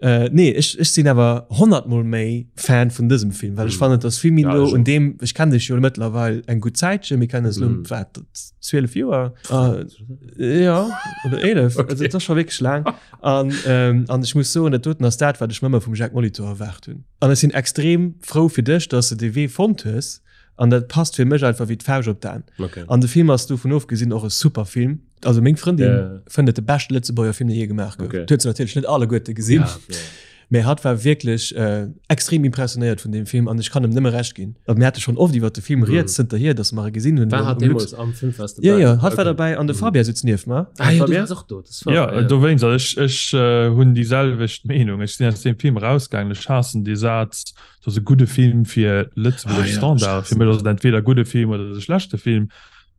Äh, nee, ech, ech sinn awer honnertmol méi Fan vun dësem Film, well ech mm. fannen, dass vill méi ja, no un deem, ech kenn dech jo mëttlerweil eng gutt Zäitche, mir kennen es lo mm. wat 12 Joer äh, ja oder 11 okay. also, das schon wirklich lang an ähm, an ich muss so dat doten ass dat wat ech mëmmer vum Jacques Molitor erwaart hunn. An ech sinn extrem frou fir dech, dass du de Wee fonnt hues an dat passt fir mech einfach wéi d'Fauscht op d'An. Okay. An de Film ass dovun ofgesinn och e super Film. Also meng Frëndin yeah. fënnt et de beschte Lëtzebuerger Film, dee je gemaach gouf. Okay. Huet se natierlech net alleguerte gesinn. Ja, yeah. Mee hatt war wierklech äh, extrem impressionéiert vun dem Film an ech kann em nëmme Recht ginn. Also, mir hate schon oft iwwer de Film rieds mm. zënterhier, dass mer e gesinn hunn. War hatt deemools am Filmfest dabei? Ja, ja, hatt okay. war dabei an de mm. Fabian sitzt nieft mer. Ah, ja, du warst och do. Das war, ja, ja. dowéinst, also ech, ech äh, hunn déi selwecht Meenung. Ech sinn aus dem Film rausgaangen, ech haassen dee Saz, dat ass e gudde Film fir lëtzebuergesch ah, ja, Standard. Fir mech ass et entweder gudde Film oder e schlechte Film.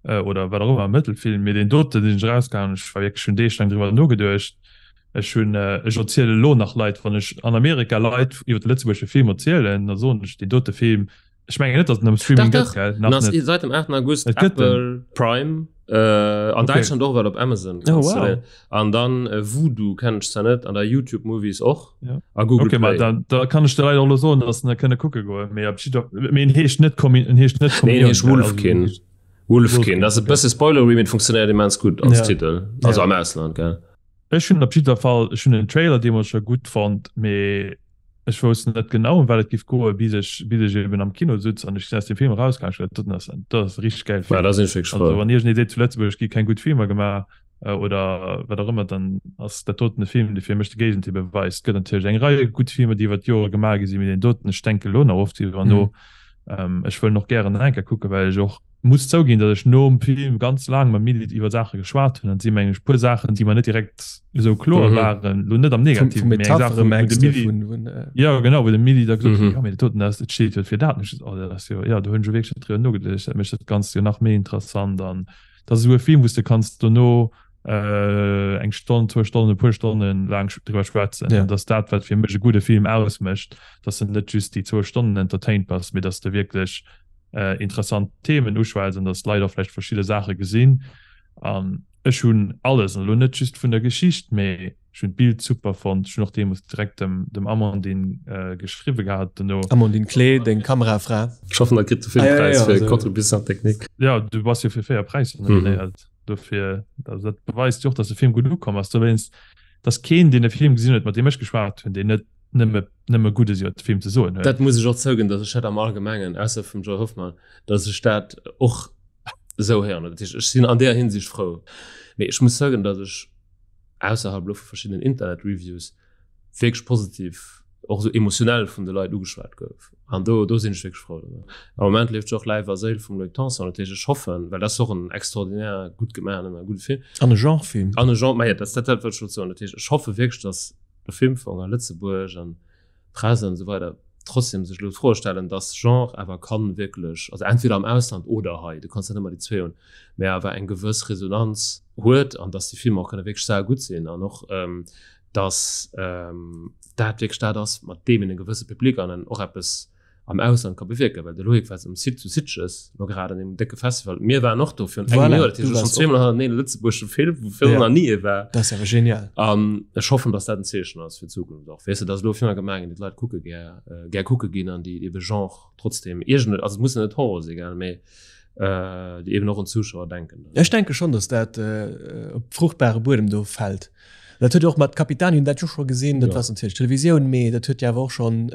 äh, oder wat och ëmmer Mëttelfilm, mee deen doten sinn ech erausgaangen, ech war wierklech, hunn Deeg laang driwwer nogeduecht. Ech hunn, äh, ech erziele lo nach Leit, wann ech an Amerika Leit iwwer de lëtzebuergesche Film erzielen, da soen ech, deen dote Film, ech mengen net, datt en am Streaming gëtt, gell? Nach net. Seit dem 8. August Et gëtt Apple Prime, äh, an okay. Deutschland och well op Amazon. Oh, wow. An dann äh, Vudu kennen ech zwar net, an der YouTube Movies och. Ja. A Google okay, Play. Ma, da, da kann ech de Leit och lo soen, dass se net kënne kucke goen. Mee op jidder, mee en heescht net Commun, en heescht net Nee, en heescht Wolfkin. Also, Wolfkin, dat ass e bësse spoilery, mee et funktionéiert immens gutt als ja. Titel. Also ja. am Ausland, gell. Ech hunn op jidder Fall, ech hunn den Trailer deemools scho gutt fonnt, mee ech wousst net genau ëm wat et giff goen, bis ech, bis ech eben am Kino sutz an ech sinn aus dem Film erausgaangen. Ech gedacht, dat ass, dat ass e richteg gäile Film. Ja, da sinn ech wierklech frou. Also wann iergendee seet, zu Lëtzebuerg gi keng gutt Filmer gemaach oder wat och ëmmer, dann ass dat doten e Film, dee fir mech de Géigendeel beweist. Et gëtt natierlech eng Rei gutt Filmer, déi iwwer d'Jore gemaach gi sinn, mee deen doten, ech denke elo nach oft driwwer no. Ech wëll en och gären nach eng Kéier kucken, well ech och muss zouginn, datt ech nom Film ganz laang mam Mili iwwer Saache geschwat hunn an et si mengen ech puer Saachen, déi mer net direkt esou kloer waren, elo net am Negativen, mee eng Saach, wou de Mili, jo genau, wou de Mili da gesot huet, jo mee dat doten ass, dat steet jo fir dat. An ech gesot, oh dat ass jo, jo do hunn ech jo wierklech net driwwer nogeduecht, dat mécht dat Ganzt jo nach méi interessant an dat ass esou e Film, wou s de kanns dono eng Stonn, zwou Stonnen, e puer Stonne laang driwwer schwätzen. An dat ass dat, wat fir mech e gudde Film ausmécht, datt s de net just déi zwou Stonnen entertained bass, mee datt s de wierklech interessant Themen uschwätz an datt d'Leit och vläicht verschidde Saache gesinn. An ech hunn alles, an elo net just vun der Geschicht, mee ech hunn d'Bild super fonnt. Ech hunn och deemools direkt dem, dem Amandine geschriwwe gehat dono. Amandine Clé, deng Kamerafra. Ech hoffen, der kritt de Filmpräis fir Contribution technique. Jo, du bass jo fir 4 Präisser nominéiert. Dofir, also dat beweist jo och, datt de Film gutt ukomm ass. Dowéinst, datt keen, deen de Film gesinn huet, mat deem ech geschwat hunn, deen net nëmme nëmme Guddes iwwer de Film ze soen huet. Dat muss ech och zouginn, datt ech dat am Allgemengen, ausser vum Joy Hoffmann, datt ech dat och esou héieren. Dat heescht, ech sinn an där Hinsicht frou. Mee ech muss zouginn, datt ech ausserhalb elo vu verschiddenen Internet-Reviews wierklech positiv, och esou emotionell vun de Leit ugeschwat gouf. An do, do sinn ech wierklech frou driwwer. Am Moment leeft jo och Läif a Séil vum Loïc Tanson. Dat heescht, ech hoffen, well dat ass och en extraordinär gutt gemaachenen a gudde Film. An e Genrefilm. An e Genre, maja, dat, dat, dat wëllt ech wollt soen. Dat heescht, ech hoffe wierklech, datt de Filmfong a Lëtzebuerg an d'Press an esou weider trotzdem sech elo d'Fro stellen, dass Genre awer kann wierklech, also entweder am Ausland oder hei, du kanns net ëmmer déi zwee hunn, mä awer eng gewëss Resonanz huet an dass déi Filmer och kënne wierklech saugutt sinn an och dass dat wierklech dat ass, mat deem een e gewësse Public an en och eppes am Ausland ka bewierken, well de Loïc war um Site zu Sitges lo grad an deem décke Festival. Mir waren och do virun engem Voilà, Joer, dat du heescht warst schonn zweemol och. hannerteneen e lëtzebuergesche Film, wou virdrun Ja. nach ni ee war. Dat ass awer genial. An ech hoffen, dass dat en Zeechen ass fir d'Zukunft och, weess de, dass elo Filmer gemaach ginn, déi d'Leit kucke gär, gär kucke ginn an déi ebe Genre trotzdem iergend, also et muss net Horror si gell, mee déi eben och un d'Zuschauer denken. Ech denke schonn, dass dat op fruchtbare Buedem do fält. Dat huet jo och mat Capitani hunn dat jo scho gesinn, dat Ja. war natierlech Televisioun, mee dat huet jo awer och schonn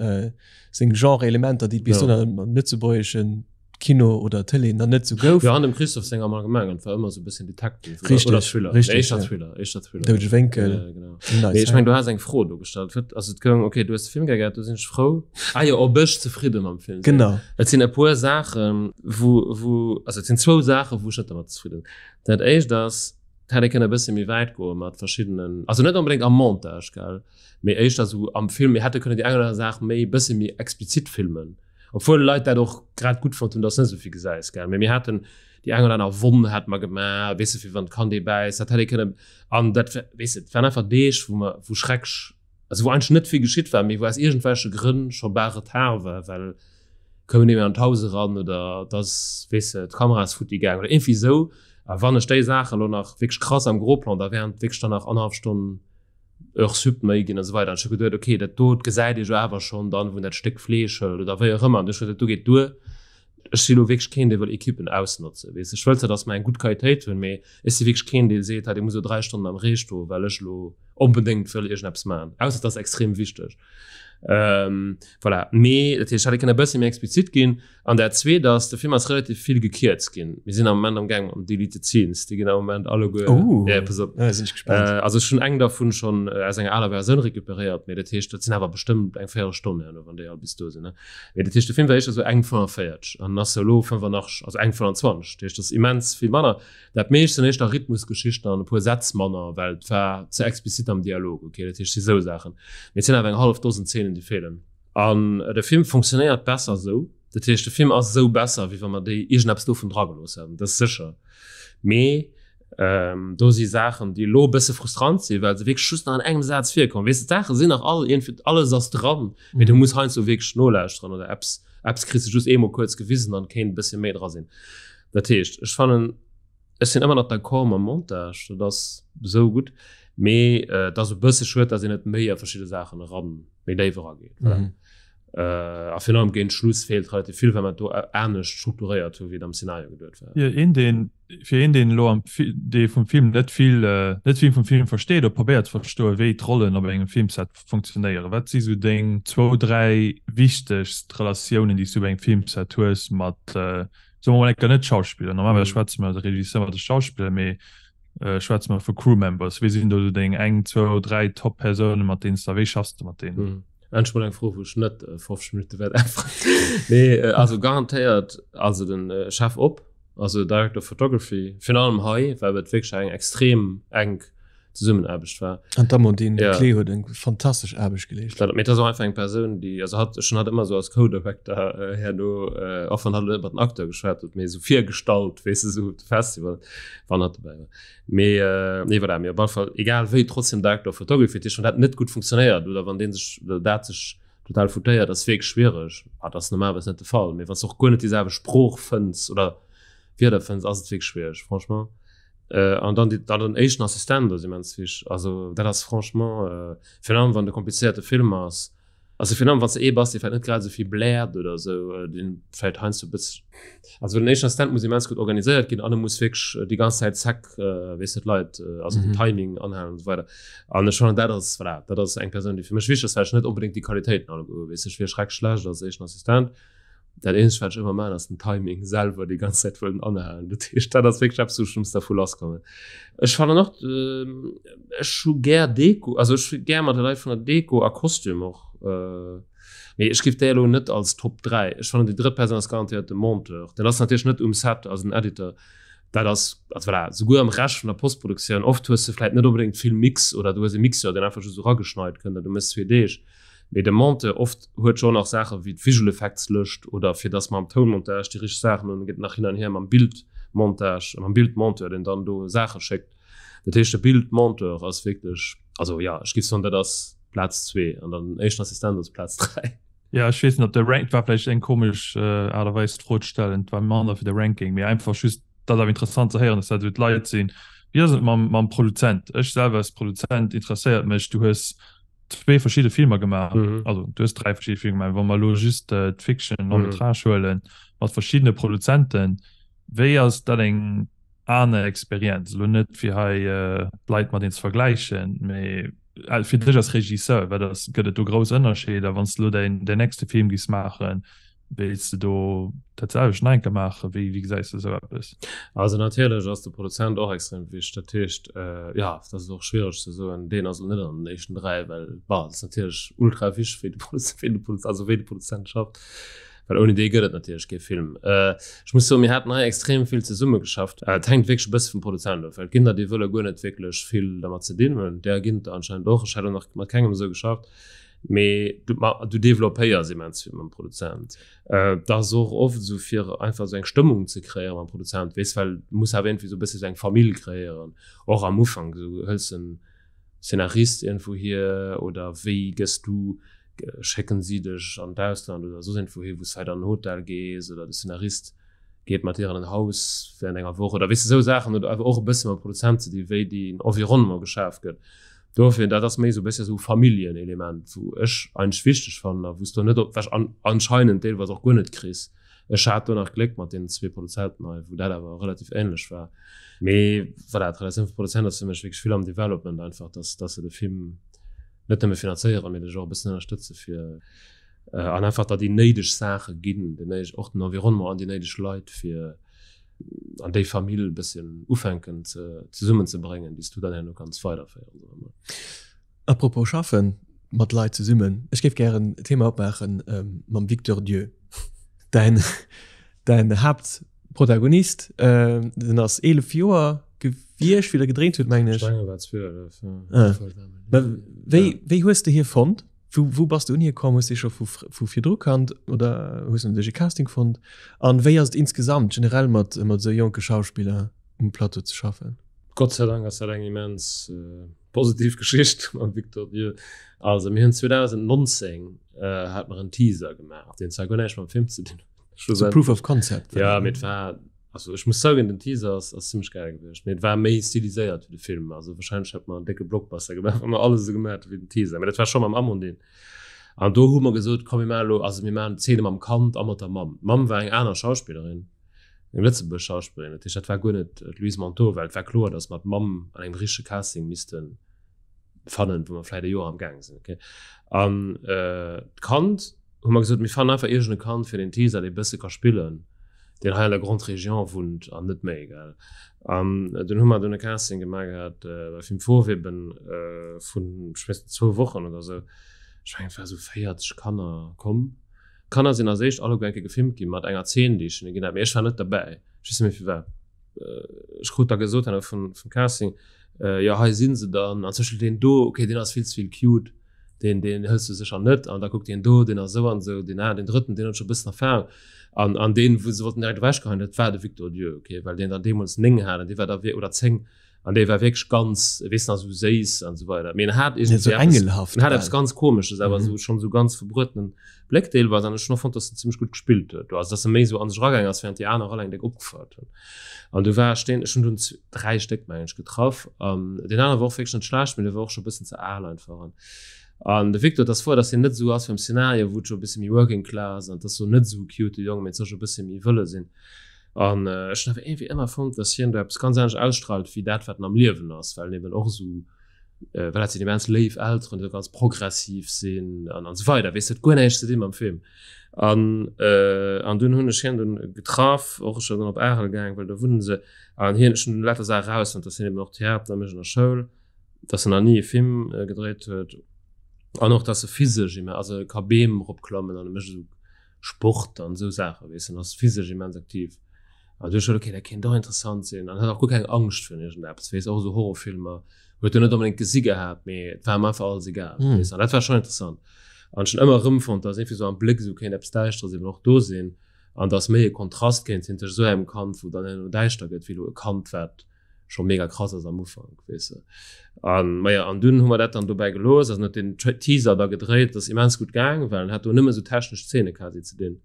seng Genre-Elementer, déi et bis Ja. dohinner am lëtzebuergeschen Kino oder Tëlee nach net sou gouf. Jo, an dem Christophe seng am Allgemengen, et war ëmmer sou e bësschen Detective oder, Richtig, oder Thriller. richtig, Nee, éischter ja. Thriller, éischter Thriller. Doudege Wénkel. Ja, genau. Nice, Mee ech meng, du has eng Fro do gestallt. Wat, also et goung, okay, du hues de Film gär gehat, do sinn ech frou. Ah jo, ob ech zefridde mam Film sinn. Genau. Et sinn e puer Saachen, wou, wou, also et sinn zwou Saachen, wou ech net dermat zefridde sinn. Dat éischt ass, Et hätt ee kënne e bësse méi wäit goe mat verschiddenen, also net onbedéngt am Montage, gell, mee éischter esou am Film. Mir hätte kënnen déi eng oder aner Saach méi, bësse méi explizit filmen, obwuel Leit dat och grad gutt fonnt hunn, dass net esou vill gesäis, gell. Mee mir haten. Déi eng oder aner Wonn hätt mer gemaach, weess de, fir wann d'Kand ee bäisst, dat hätt ee kënnen. An dat, weess de, et waren einfach Deeg, wou mer, wou schrecklech, also wou eigentlech net vill geschitt war, mee wou aus iergendwelche Grënn scho bal Retard war, well koum een net méi an d'Haus eran oder et ass, weess de, d'Kamera ass futti gaang oder iergendwéi esou. A wann ech déi Saache lo nach wierklech krass am Gros Plan, da wären et wierklech dann nach annerhallef Stonn Heure sup méi ginn a sou weider. An ech hu geduet, okay, dat do gesäit ee jo awer schonn dann, wou en dat Stéck Fleesch hëlt oder wéi och ëmmer. An du hu ech geduet, dat do geet duer. Ech si lo wierklech keen, dee wëll Ekippen ausnotzen, weess de. Ech wëll zwar, datt mer eng gutt Qualitéit hunn, mee ech si wierklech keen, dee seet, hei, dir musst elo 3 Stonnen am Ree stoen, well ech elo onbedéngt wëll iergendeppes maachen, ausser et ass extrem wichteg. Voilà. Mee dat heescht, ech hätt kënne e bësse méi explizit ginn. An dat Zweet ass, de Film ass relativ vill gekierzt ginn. Mir sinn am Moment am Gaang mam Deleted Scenes, déi ginn am Moment alleguer. Oh, ja, pass op. Da sinn ech gespaant. Also ech hunn eng dervun schonn aus enger aler Versioun recuperéiert, mee dat heescht, dat sinn awer bestëmmt eng Véierelstonn herno, wann déi all bis do sinn, ne. Mee dat heescht, de Film war éischter esou eng 45 an ass elo 85, also eng 25. Dat heescht, dat ass immens vill manner. Dat meescht sinn éischter Rhythmusgeschichten an e puer Sätz manner, well et war ze explizit am Dialog. Okay, dat heescht, et si sou Saachen. Mee et sinn awer eng hallef Dosen Zeenen, déi feelen. An de Film funktionéiert besser esou. Dat heescht, de Film ass esou besser, wéi wa mer déi iergendeppes dovun dragelooss hätten. Dat ass sécher. Mee do si Saachen, déi elo e bësse frustrant sinn, well se wierklech just nach an engem Saz virkommen. Weess de, d'Saache sinn nach all iergendwéi, alles ass dran, mee du muss heiansdo wierklech nolauschteren oder eppes, eppes kriss de just eemol kuerz gewisen an kéint e bësse méi dra sinn. Dat heescht, ech fannen, ech sinn ëmmer nach d'accord mam Montage, dat ass esou gutt, mee et ass e bësse schued, datt een net méi a verschidde Saachen eran, méi déif erageet. Voilà. Mhm. Äh, a virun allem géint Schluss feelt relativ vill, well mer do anescht strukturéiert hu wéi et am Szenario geduet war. Fir een, deen, fir een, deen elo am, dee vum Film net vill, net vill vum Film versteet oder probéiert ze verstoen, wéi d'Rollen op engem Filmset funktionéieren, wat si sou deng zwou, dräi wichtegst Relatiounen, déi s du op engem Filmset hues mat, soe mer mol enker net Schauspiller, normalerweis schwätze mer de Regisseur mat de Schauspiller, mee schwätze mer vu Crewmembers, wéi sinn do sou deng eng, zwou, dräi Top-Persounen, mat deenen s de, wéi schaffs de mat deenen? Endlech mol eng Fro, wou ech net 50 Minutte wäert äntweren. Nee, also garantéiert, also den Chef op, also Director of Photography, virun allem hei, well et wierklech eng extrem enk Zesummenaarbecht war. An d'Amandine ja. Klee huet eng fantastesch Aarbecht geleescht. Dat, mee dat ass och einfach eng Persoun, déi, also hat, ech hunn hatt ëmmer esou als Co-Director äh, herno, äh, och wann hatt net mat den Acteur geschwat huet, mee esou virgestallt, weess de, esou op de Festival, wann hatt dobäi war. Mee nee, voilà, mee op alle Fall, egal wéi, trotzdem Director of Photography, dat heescht, wann dat net gutt funktionéiert oder wann dee sech oder dat sech total foutéiert, ass wierklech schwiereg. Ah, dat ass normalerweis net de Fall, mee wann s de och guer net déi selwecht Sprooch fënns oder Wierder fënns, ass et wierklech schwiereg, franchement. An dann déi, dann den éischten Assistent ass immens wichteg. Also dat ass franchement, virun allem wann et e komplizéierte Film ass, Also virun allem wann s de ee bass, dee vläicht net grad esou vill bläert oder esou, deen vläicht heiansdo e bëss. Also den éischten Assistent muss immens gutt organiséiert ginn an e muss wierklech déi ganz Zäit zack, weess de, d'Leit, also den Timing anhalen an esou weider. An ech fannen dat ass, voilà, dat ass eng Persoun, déi fir mech wichteg ass, well ech net onbedéngt déi Qualitéiten alleguer hu, weess de. Ech wier schrecklech schlecht als éischten Assistent. Dat eenzegt wat ech ëmmer maachen ass den Timing selwer déi ganz Zäit wëllen anhalen. Dat heescht dat ass wierklech eppes wou ech muss dervu lasskommen. Ech fannen och ech hu gär Deko, also ech hu gär mat de Leit vun der Deko a Kostüm och mee ech giff déi elo net als Top 3. Ech fannen déi drëtt Persoun ass garantéiert de Monteur. Den ass natierlech net um Set, also den Editor. Dat ass also voilà, souguer am Rescht vun der Postproduktioun oft hues de vläit net onbedéngt vill Mix oder du hues e Mixeur deen einfach just erageschneit kënnt an du méchs zwee Deeg. Mee de Monteur oft huet scho nach Saache wéi d'Visual Effects Lëscht oder fir dass mer am Tounmontage déi richteg Saachen hunn, geet nach hin an hier mam Bildmontage, mam Bildmonteur, deen dann do Saache schéckt. Dat heescht de Bildmonteur ass wierklech, also jo, ech géif soen, dat ass Plaz zwee an dann den éischten Assistent ass Plaz dräi. Jo, ech weess net, ob de Rank, war vläicht eng komesch Aart a Weis d'Fro ze stellen, et war manner fir de Ranking, mee einfach just, dat ass awer interessant ze héieren, dass dat esou d'Leit sinn. Wéi ass et mam, mam Produzent? Ech selwer als Produzent interesséiert mech, du hues zwee verschidde Filmer gemaach mhm. also du hast drei verschiedene Filme gemaach, wann man lo just äh, d'Fiction Long mhm. Métrage huelen mat verschiedene Produzenten wéi ass dat eng aner Experienz lo net fir hei äh, d'Leit mat ze vergleichen mee äh, fir dech als Regisseur well das gëtt et do grouss Ënnerscheeder wann du lo dein den nächste Film gis maachen Wéilts de do dat selwecht nach eng Kéier maachen? Wéi, wéi gesäis de esou eppes? Also natierlech ass de Produzent och extrem wichteg. Dat heescht, jo, dat ass och schwiereg ze soen, deen ass elo net an den éischten 3, well, bon, et ass natierlech ultra wichteg, wéi de Produzent, wéi de Produzent, also wéi de Produzent schafft, well ouni dee gëtt et natierlech kee Film. Ech muss soen, mir haten hei extrem vill zesummegeschafft. Et hänkt wierklech e bësse vum Produzent of, well et ginn der, déi wëlle guer net wierklech vill dermat ze dinn hunn, där ginn et der anscheinend och. Ech hat elo nach mat kengem esou geschafft. Mee du, ma, du developpéiers immens vill mam Produzent. Äh, dat ass och oft esou fir einfach esou eng Stëmmung ze kreéieren mam Produzent, weess, well du muss awer iergendwéi esou e bësse sou eng Famill kreéieren, och am Ufank, esou hëls en Szenarist iergendwou hier oder wéi gëss du, schécken si dech an d'Ausland oder soss iergendwou hi wou s vläit an en Hotel gees oder de Szenarist geet mat dir an en Haus während enger Woch oder weess de esou Saachen oder awer och e bësse mam Produzent ze di wéi déi Environnement geschaf gëtt. Dofir, dat ass méi esou e bësse esou Familljenelement, wou ech eigentlech wichteg fannen a wou s du net op, wat ech anscheinend deelweis och guer net kriss. Ech hat do nach Gléck mat deenen zwee Produzenten hei, wou dat awer relativ änlech war. Mee voilà, d'Relatioun vum Produzent ass fir mech wierklech vill am Development einfach, dass, dass se de Film net nëmme finanzéieren, mee dech och e bëssen ënnerstëtze fir an einfach der déi néideg Saache ginn, den néideg, och den Environnement an déi néideg Leit fir an déi Famill e bësschen ufänken ze zesummen ze bréngen, déi s du dann herno kanns weiderféieren, soe mer. Apropos schaffen mat Leit zesummen, ech géif gären e Thema opmaachen mam Victor Dieu, däin däin Haaptprotagonist, den ass 11 Joer gewiescht wéi der gedréint hutt mengen ech. Ech mengen e war 12, jo. Mä wéi wéi hues de hie fonnt? Wou, wou bass de un hie komm? Hues de scho vu, vu virdru kannt oder hues de duerch e Casting fonnt? An wéi ass et insgesamt generell mat, mat esou jonke Schauspiller um Plateau ze schaffen? Gott sei Dank ass dat eng immens positiv Geschicht mam Victor Dieu. Also mir hunn 2019 hat mer en Teaser gemaach, deen zwar guer näischt mam Film ze dinn huet. So Proof of Concept. Ja, mee et war Also ech muss zougen, den Teaser ass, ass zimmlech geil gewiescht, mee et war méi stiliséiert wéi de Film. Also wahrscheinlech hätt mer en décke Blockbuster gemaach, wa mer alles esou gemaach hätte wéi den Teaser. Mee dat war scho mam Amandine. An do hu mer gesot, komm mir maachen elo, also mir maachen d'Zeene mam Kand a mat der Mamm. D'Mamm war eng aner Schauspillerin, eng Lëtzebuerg Schauspillerin, dat heescht dat war guer net d'Louise Manteau, well et war kloer, datt mer d'Mamm an engem richtege Casting misste fannen, wou mer vläicht e Joer am gaang sinn, okay. An d'Kand hu mer gesot, mir fannen einfach iergend e Kand fir den Teaser, dee bësse ka spillen, deen hei an der Grande Région wunnt an net méi, gell. An dunn hu mer dunn e Casting gemaach gehat bei Film Fauve eben vun, ech weess net, zwou Wochen oder esou. Ech mengen, et ware sou 40 Kanner komm. D'Kanner sinn als éischt alleguer eng Kéier gefilmt gi mat enger Zeen, déi ech hinne ginn hat, mee ech war net derbäi. Ech weess net méi firwat. Ech krut da gesot herno vum, vum Casting, jo hei si se dann, an zum Beispill deen do, okay, deen ass vill ze vill cute. deen deen hëls du sécher net an da kuckt deen do, deen ass esou an esou, deen a deen drëtten, deen huet scho e bëssen Erfahrung an an deen wou se wollten direkt ewechgeheien, dat war de Victor Dieu, okay, well deen dann deemools 9 hat an dee war da wir oder 10 an dee war wierklech ganz, weess nach, esou séiss an esou weider, mee en hat iergendwéi eppes, engelhaft en hat eppes ganz Komesches, awer esou schonn esou ganz verbruetenen Bléck deelweis an ech hunn och fonnt, dass en zimmlech gutt gespillt huet do, also dass e méi esou an sech eragaangen ass, während déi aner all eng déck opgefouert hunn an du war ech deen, ech hunn dunn 3 Stéck mengen ech getraff an deen anere war och wierklech net schlecht, mee dee war och scho bëssen ze al einfach an an de Victor, et ass wouer, dass hien net esou ass wéi am Szenario, wou et scho e bësse méi working class an et ass sou net esou cute de Jong, mee et soll scho e bësse méi wëlle sinn an ech hunn awer iergendwéi ëmmer fonnt, dass hien do eppes ganz anescht ausstrahlt wéi dat wat en am Liewen ass, well en eben och esou well dat sinn immens léif Elteren, déi ganz progressiv sinn an an esou weider, weess, huet guer näischt ze dinn mam Film. An äh, an dunn hunn ech hien dunn getraff, och ech dann op Arel gaang, well do wunnen se, an hien, ech hunn dunn lauter Saache rausfonnt, dass hien eben och Theater mécht an der Schoul, dass en nach ni e Film äh, gedréit huet an och dass e physesch imme, also e ka Beem eropklammen an e mécht esou Sport an esou Saachen, weess, en ass physesch immens aktiv. An du hues gesot, okay, dat kéint och interessant sinn. An hat och guer keng Angscht virun iergendeppes, weess, och esou Horrorfilmer huet en net onbedéngt gesi gehat, mee et war him einfach alles egal, weess. An dat war schonn interessant. An ech hunn ëmmer erëmfonnt, dass iergendwéi esou am Bléck esou kéint eppes Däischteres eben och do sinn an dass méi e Kontrast kéint sinn tëscht esou engem Kand, wou dann herno däischter gëtt, wéi elo e Kand, wat scho mega krass ass am Ufank, weess de. An maja, an dunn hu mer dat dann dobäi gelooss, also en huet den Teaser da gedréit, dat ass immens gutt gaang, well en hat do nëmme esou technesch Zeene quasi ze dinn.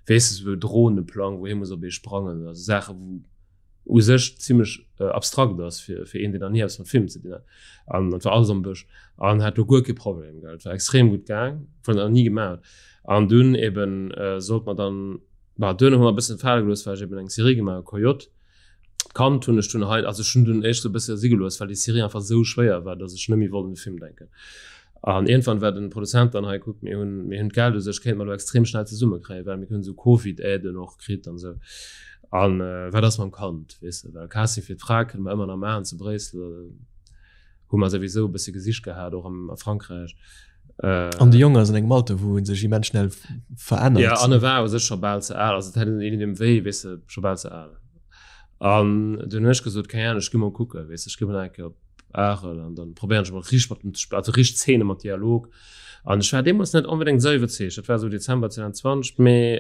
Weess de, sou e Droneplang, wou hie muss op ee sprangen, also Saache wou u sech zimmlech abstrakt ass fir fir een, deen nach ni eppes mat Film ze dinn hat. An dat war alles am Bësch an hat do guer kee Problem, gell. Et war extrem gutt gaang, obwuel en dat nach ni gemaach huet. An dunn eben sollt mer dann, bah, duerno hu mer e bëssen fale gelooss, well ech eben eng Serie gemaach hu, Coyote. D'Kand hunn ech dunn hei, also ech hunn dunn éischt sou e bësse si gelooss, well déi Serie einfach sou schwéier war, datt ech net méi wollt un de Film denken. An iergendwann war den Produzent dann hei, kuck mir hunn, mir hunn d'Geld u sech, kéinte mer elo extrem schnell zesummekréien, well mir hunn esou Covid-Aiden och kritt an esou. An wat ass mam Kand, weess de, well Casting fir d'Fra kënne mer ëmmer nach maachen zu Bréissel, hu mer souwisou e bësse gesicht gehat, och am, a Frankräich. An de Jong ass an engem Alter, wou e sech immens schnell verännert. Ja, an e war u sech scho bal ze al, also et hätt een iergendwéi wéi, weess de, scho bal ze al. An dunn hunn ech gesot, keng Ahnung, ech gi mol kucken, weess de, ech gi mol eng Kéier op Arel an dann probéieren ech mol richteg mat em ze spillen, also richteg Zeene mat Dialog. An ech war deemools net onbedéngt esou iwwerzeegt, dat war esou Dezember 2020, mee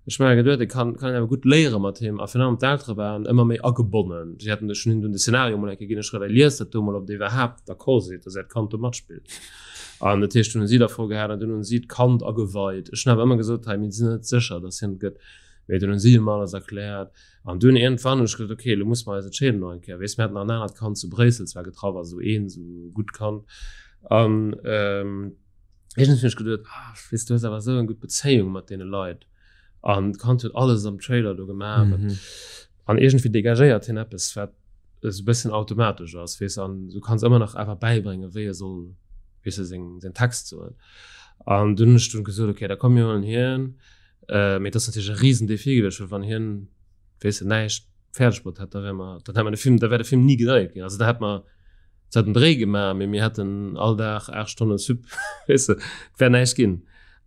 ech hu mer geduet, et kann kann een awer gutt léiere mat him. A virun allem d'Eltere waren ëmmer méi agebonnen. Si haten ech hunn hinnen dunn de Szenario mol eng Kéier ginn, ech schreiwen, liest dat do mol, ob dir iwwerhaapt d'accord sidd, dass äert Kand do matspillt. An dat heescht, dunn hu si dervu gehat an dunn hunn si d'Kand ageweit. Ech hunn awer ëmmer gesot, hei, mir sinn net sécher, dass hien et gëtt. Mee dunn hunn si him alles erkläert. An dunn iergendwann hunn ech gesot, okay, elo musse mer eis entscheeden nach eng Kéier. Weess, mir haten nach en anert Kand zu Bréissel zwar getraff, also esou een esou gutt Kand. An iergendwéi hunn ech geduet, ah, weess, du hues awer esou eng gutt Bezéiung mat deene Leit. An d'Kand huet alles am Trailer do gemaach. Mm -hmm. An iergendwéi degagéiert hien eppes, wat esou e bëssen automatesch ass, weess, an du kanns ëmmer nach awer bäibréngen, wéi e soll, weess de, seng, seng Text soen. An dunn hunn ech dunn gesot, okay, da komm mir huelen hien. Äh, mee dat ass natierlech e riesen Défi gewiescht, well wann hien, weess de, näischt fäerdeg bruet hätt, da wär mer, dann hätt mer de Film, da wär de Film ni gedréit ginn. Also da hätt mer zwar den Dréi gemaach, mee mir hätten all Dag 8 Stonne Sup, weess de, et wär näischt ginn.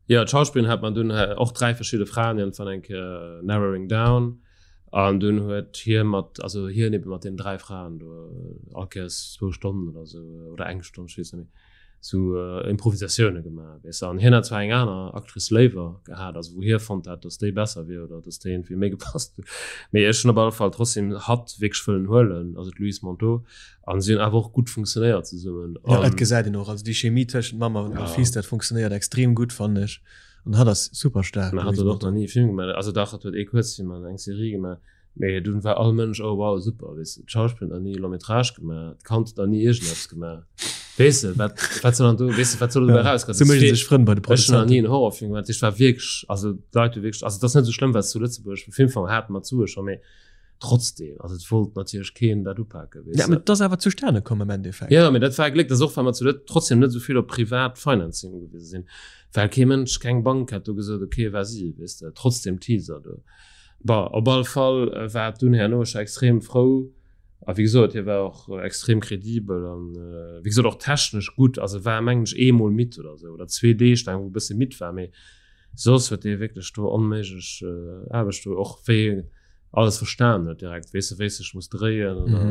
Jo, d'Schauspillerin hat mer dunn och 3 verschidde Fraen iergendwann eng Kéier narrowing down an dunn huet hie mat, also hien ebe mat deenen 3 Fraen do all Kéiers zwou Stonnen oder sou oder eng Stonn, ech weess net méi, sou Improvisatioune gemaach, weess de. An hien hat zwar eng aner Actrice léiwer gehat, also wou hie fonnt hat, datt déi besser wier oder datt déi iergendwéi méi gepasst huet. Mee ech hunn op alle Fall trotzdem hatt wierklech wëllen huelen, also d'Louise Monteau. An si hunn awer och gutt funktionéiert zesummen. Ja, dat gesäit een och. Also déi Chemie tëschent Mamm a ja. Fils, dat funktionéiert extrem gutt, fannen ech. An hatt ass super staark. Mä hatt huet och nach ni e Film gemaach. Also dach, hatt huet ee Kuerzfilm an eng Serie gemaach. Mee dunn war all Mënsch, oh wow, super, weess de, d'Schauspiller huet nach ni e Long métrage gemaach, d'Kand huet nach ni iergendeppes gemaach. Weess de, wat, wat soll dann do, weess de, wat soll dobäi erauskommen? Sou méche sech Frënn bei de Ech hunn nach ni en Horrorfilm gemaach, dat war wierklech, also d'Leit hu wierklech, also et ass net esou schlëmm, well s zu Lëtzebuerg, um Filmfong hate mer d'Sue scho, mee trotzdem, also et wollt natierlech keen dat upaken, weess de. Ja, mee et ass awer zustane komm am Endeffekt. Jo, mee dat war e Gléck, dat ass och, well mer zu Lët trotzdem net esou vill op privat Financing ugewise sinn, well kee Mënsch, keng Bank hätt do gesot, okay, vas-y, weess de, trotzdem Teaser do. Bon, op alle Fall war et dunn herno, ech war extrem frou a wéi gesot, hie war och extrem kredibel an wéi gesot och technesch gutt. Also e war mengen ech eemol midd oder esou oder zwee Deeg laang, wou e bësse midd war, mee soss huet dee wierklech do onméiglech Aarbecht do, och wéi en alles verstan huet direkt, weess de, wéi sech muss dréien oder.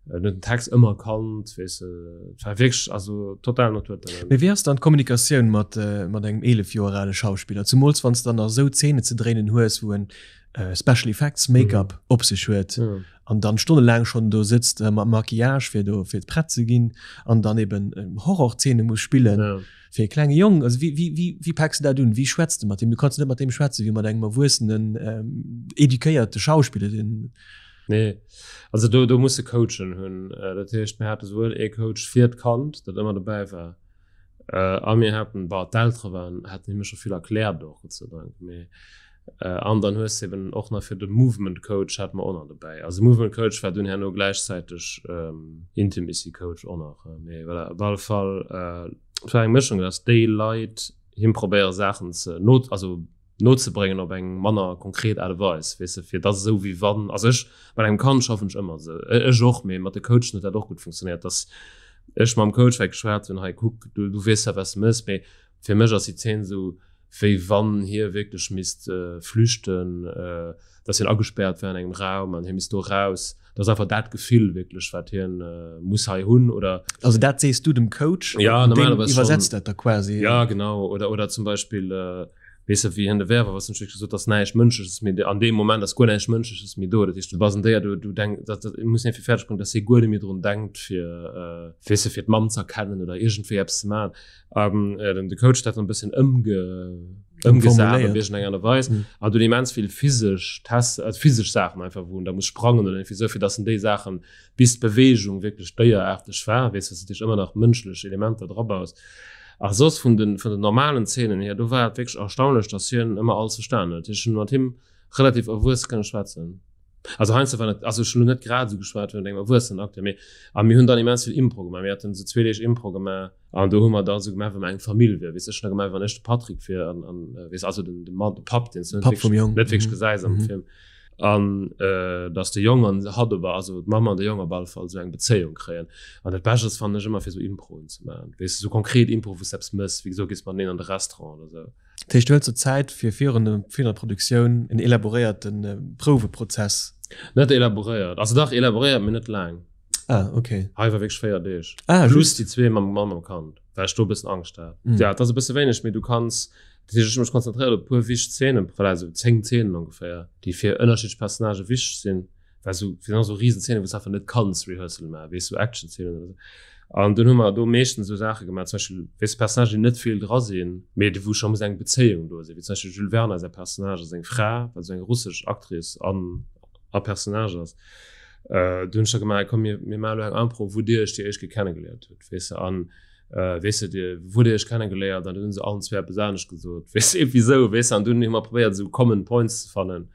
En huet den Text ëmmer kannt, weess de, et war wierklech, also total Naturtalent. Mee wéi ass dann d'Kommunikatioun mat, mat engem 11 Joer ale Schauspiller? Zumools wann s de dann nach esou Zeene ze dréinen hues, wou en Special Effects, Make-up op sech huet an dann stonnelaang schonn do sëtzt mam Maquillage fir do fir prett ze ginn an dann eben Horrorzeene muss spillen fir e klenge Jong. Also wéi, wéi, wéi, wéi paaks de dat un? Wéi schwätz de mat deem? Du kanns net mat deem schwätze wéi mat engem erwuessenen, eduquéierte Schauspiller, deen. Nee, also do, do muss de Coachen hunn. Äh, dat heescht, mir hate souwuel ee Coach fir d'Kand, dat ëmmer dobäi war, äh, a mir haten, bah, d'Eltere waren, haten him scho vill erkläert och, Gott sei Dank, mee äh, an dann hues de eben och nach fir de Movement Coach hate mer och nach dobäi. Also Movement Coach war dunn herno gläichzäiteg ähm, Intimacy Coach och nach. Mee voilà, op alle Fall, äh, et war eng Mëschung, dass déi Leit him probéiere Saachen ze not, also nozebréngen op eng manner konkret Aart a Weis, weess de, fir dass esou wéi wann, also ech, mat engem Kand schaffen ech ëmmer esou, ech och, mee mat de Coachen huet dat och gutt funktionéiert, dass ech mam Coach vläicht geschwat hunn, hei kuck, du, du weess ja wat s de méchs, mee fir mech ass déi Zeen esou wéi wann hie wierklech misst flüchten, dass hien agespäert wär an engem Raum an hie misst do eraus. Dat ass einfach dat Gefill wierklech, wat hien muss hei hunn oder. Also dat sees du dem Coach? Ja, normalerweis schon. Iwwersetzt dat da quasi? Ja, genau. Oder, oder zum Beispill, weess de, wéi hien de Werwer, was hunn ech gesot, dass näischt Mënschleches méi, an deem Moment ass guer näischt Mënschleches méi do. Dat heescht, du bass en Déier, du, du denk, dat, dat muss hien fir fäerdeg bréngen, dass hie guer net méi drun denkt, fir, weess de, fir d'Mamm ze erkennen oder iergendwéi eppes ze maachen. An den de Coach dat e bëssen ëmge ëmgesat op iergendeng Aart a Weis. An dunn immens vill physesch Tests, also physesch Saachen einfach, wou en da muss sprangen oder iergendwéi esou, fir dass en déi Saachen, bis d'Beweegung wierklech déieraarteg war, weess, dass du natierlech ëmmer nach mënschlech Elementer drabaus. A soss vun den, vun den normalen Zeenen hier, do war et wierklech erstaunlech, dass hien ëmmer alles verstanen huet. Ech hunn mat him relativ erwuesse kënne schwätzen. Also heiansdo war net, also ech hunn elo net grad esou geschwat wéi mat engem erwuessenen Acteur, mee a mir hunn dann immens vill Impro gemaach. Mir haten esou zwee Deeg Impro gemaach an do hu mer dann esou gemaach, wéi mer eng Famill wier. Weess, ech hunn da gemaach, wéi wann ech de Patrick wier an, an weess, also den, de Mann, de Papp, deen s du net Papp vum wierklech, Jong. net wierklech gesäis am Film. An dass de Jong an hatt op, also d'Mamm an de Jong op alle Fall esou eng Bezéiung kréien. An dat Bescht ass, fannen ech ëmmer, fir esou Improen ze maachen. Weess de, esou konkret Impro, wou s de eppes méchs, wéi gesot, gees mateneen an de Restaurant oder esou. Dat heescht, du huels der Zäit, fir virun der virun der Produktioun en elaboréierte Prouweprozess. Net elaboréiert, also dach elaboréiert, mee net laang. Ah, okay. Hei war wierklech 4 Deeg. Ah, Plus déi zwee mam Mann mam Kand, well ech do e bëssen Angscht hat. Mm. Ja, et ass e bësse wéineg, mee du kanns, dat heescht, ech hu mech konzentréiert op e puer wichteg Zeenen, voilà, esou 10 Zeenen ongeféier, déi fir ënnerschiddlech Personnagë wichteg sinn, well esou, fir esou risen Zeenen, wou s einfach net kanns Rehearsal maachen, weess, esou Action-Zeenen oder esou. An dunn hu mer do meeschtens esou Saache gemaach, zum Beispill, weess, Personnagen, déi net vill dra sinn, mee wou scho muss eng Bezéiung do sinn, wéi zum Beispill Jules Werner säi Personnage a seng Fra, wat esou eng russesch Actrice an a Personnage ass. Äh, du hunn ech da gemaach, komm mir, mir maachen elo eng Impro, wou Dir iech déi éischt Kéier kennegeléiert hutt, weess de, an äh, weess de, Dir, wou Dir iech kennegeléiert an dunn hunn se allen zwee eppes anescht gesot, weess de, iergendwéi esou, weess de, an dunn hu mer probéiert esou common points ze fannen,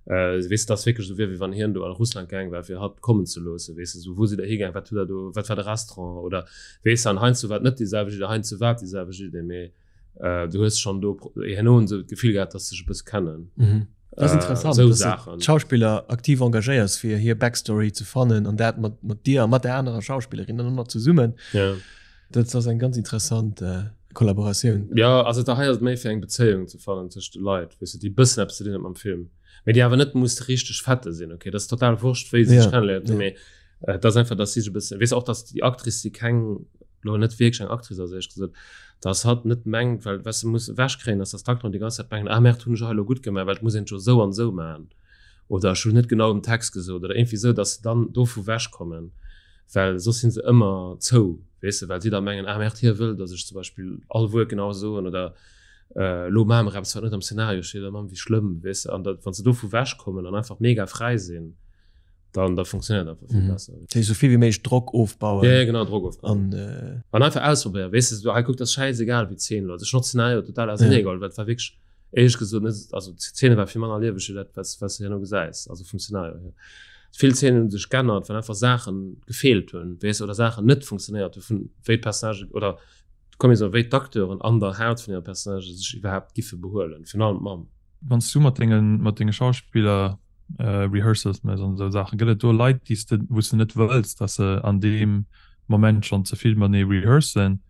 äh, weess de, dass wierklech esou wier, wéi wann hien do an Russland gaang war, fir hatt kommen ze loossen, weess de, esou, wou sidd Der higaang, wat hutt Der do, wat war de Restaurant oder weess de, an heiansdo war et net déi selwecht Idee, heiansdo war et déi selwecht Idee, mee. Äh, du hues schon do herno esou d'Gefill gehat, dass se sech e bësse kennen. Mhm. Das ist interessant, äh, dass du d'Schauspiller aktiv engagéiers fir hir Backstory ze fannen an dat mat, mat dir a mat der anerer Schauspillerin dann och nach zesummen. Ja. Dat ass eng ganz interessant äh, Kollaboratioun. Ja, also da hei ass et méi fir eng Bezéiung ze fannen tëscht de Leit, weess du, déi e bëssen eppes ze dinn huet mam Film, mee déi awer net muss richteg fette sinn, okay, dat ass total wurscht, wéi se Ja, sech kennenléiert hunn, ja. mee äh, dat ass einfach, dass si sech e bëssen, weess du, och dass déi Actrice, déi keng lo net wierklech eng Actrice ass, éierlech gesot, dass hatt net mengt, well wat se muss ewechkréien ass, dass d'Acteuren déi ganz Zäit mengen, ah merde, hunn ech hei elo gutt gemaach, well et muss een et jo esou an esou maachen oder ech hunn net genau den Text gesot oder iergendwéi esou, dass se dann dovu wechkommen, well soss si se ëmmer zou, weess de, well si da mengen, ah merde, hie wëll, dass ech zum Beispill all Wuert genau soen oder elo maache mer eppes, wat net am Szenario steet, oh Mann, wéi schlëmm, weess de. An da wa se dovu wechkommen an einfach mega fräi sinn, dann da funktioniert einfach viel mhm. besser. Das heißt, so viel wie möglich Druck aufbauen. Ja, ja genau Druck aufbauen. Und, äh, an einfach ausprobieren. Weißt du, du guck das scheißegal wie 10 Leute. Ich Szenario total aus ja. egal, weil war wirklich ehrlich gesagt nicht, also Szene war viel manner lieweg dat was was du no gesäis also vum Szenario her. Vill Szenen hunn sech geännert, well einfach Saachen gefehlt hunn, weess oder Saachen net funktionéiert hu vun wéi d'Personnage oder komm mir soen wéi d'Acteuren an der Haut vun hire Personnage sech iwwerhaapt giffe behuelen, virun allem d'Mamm. Wann s du mat dengen mat denge Schauspiller Rehearsals méchs an esou Saachen, gëtt et do Leit, déi s de, wou s de net wëlls, dass se an deem Moment schonn ze vill matenee rehearsen?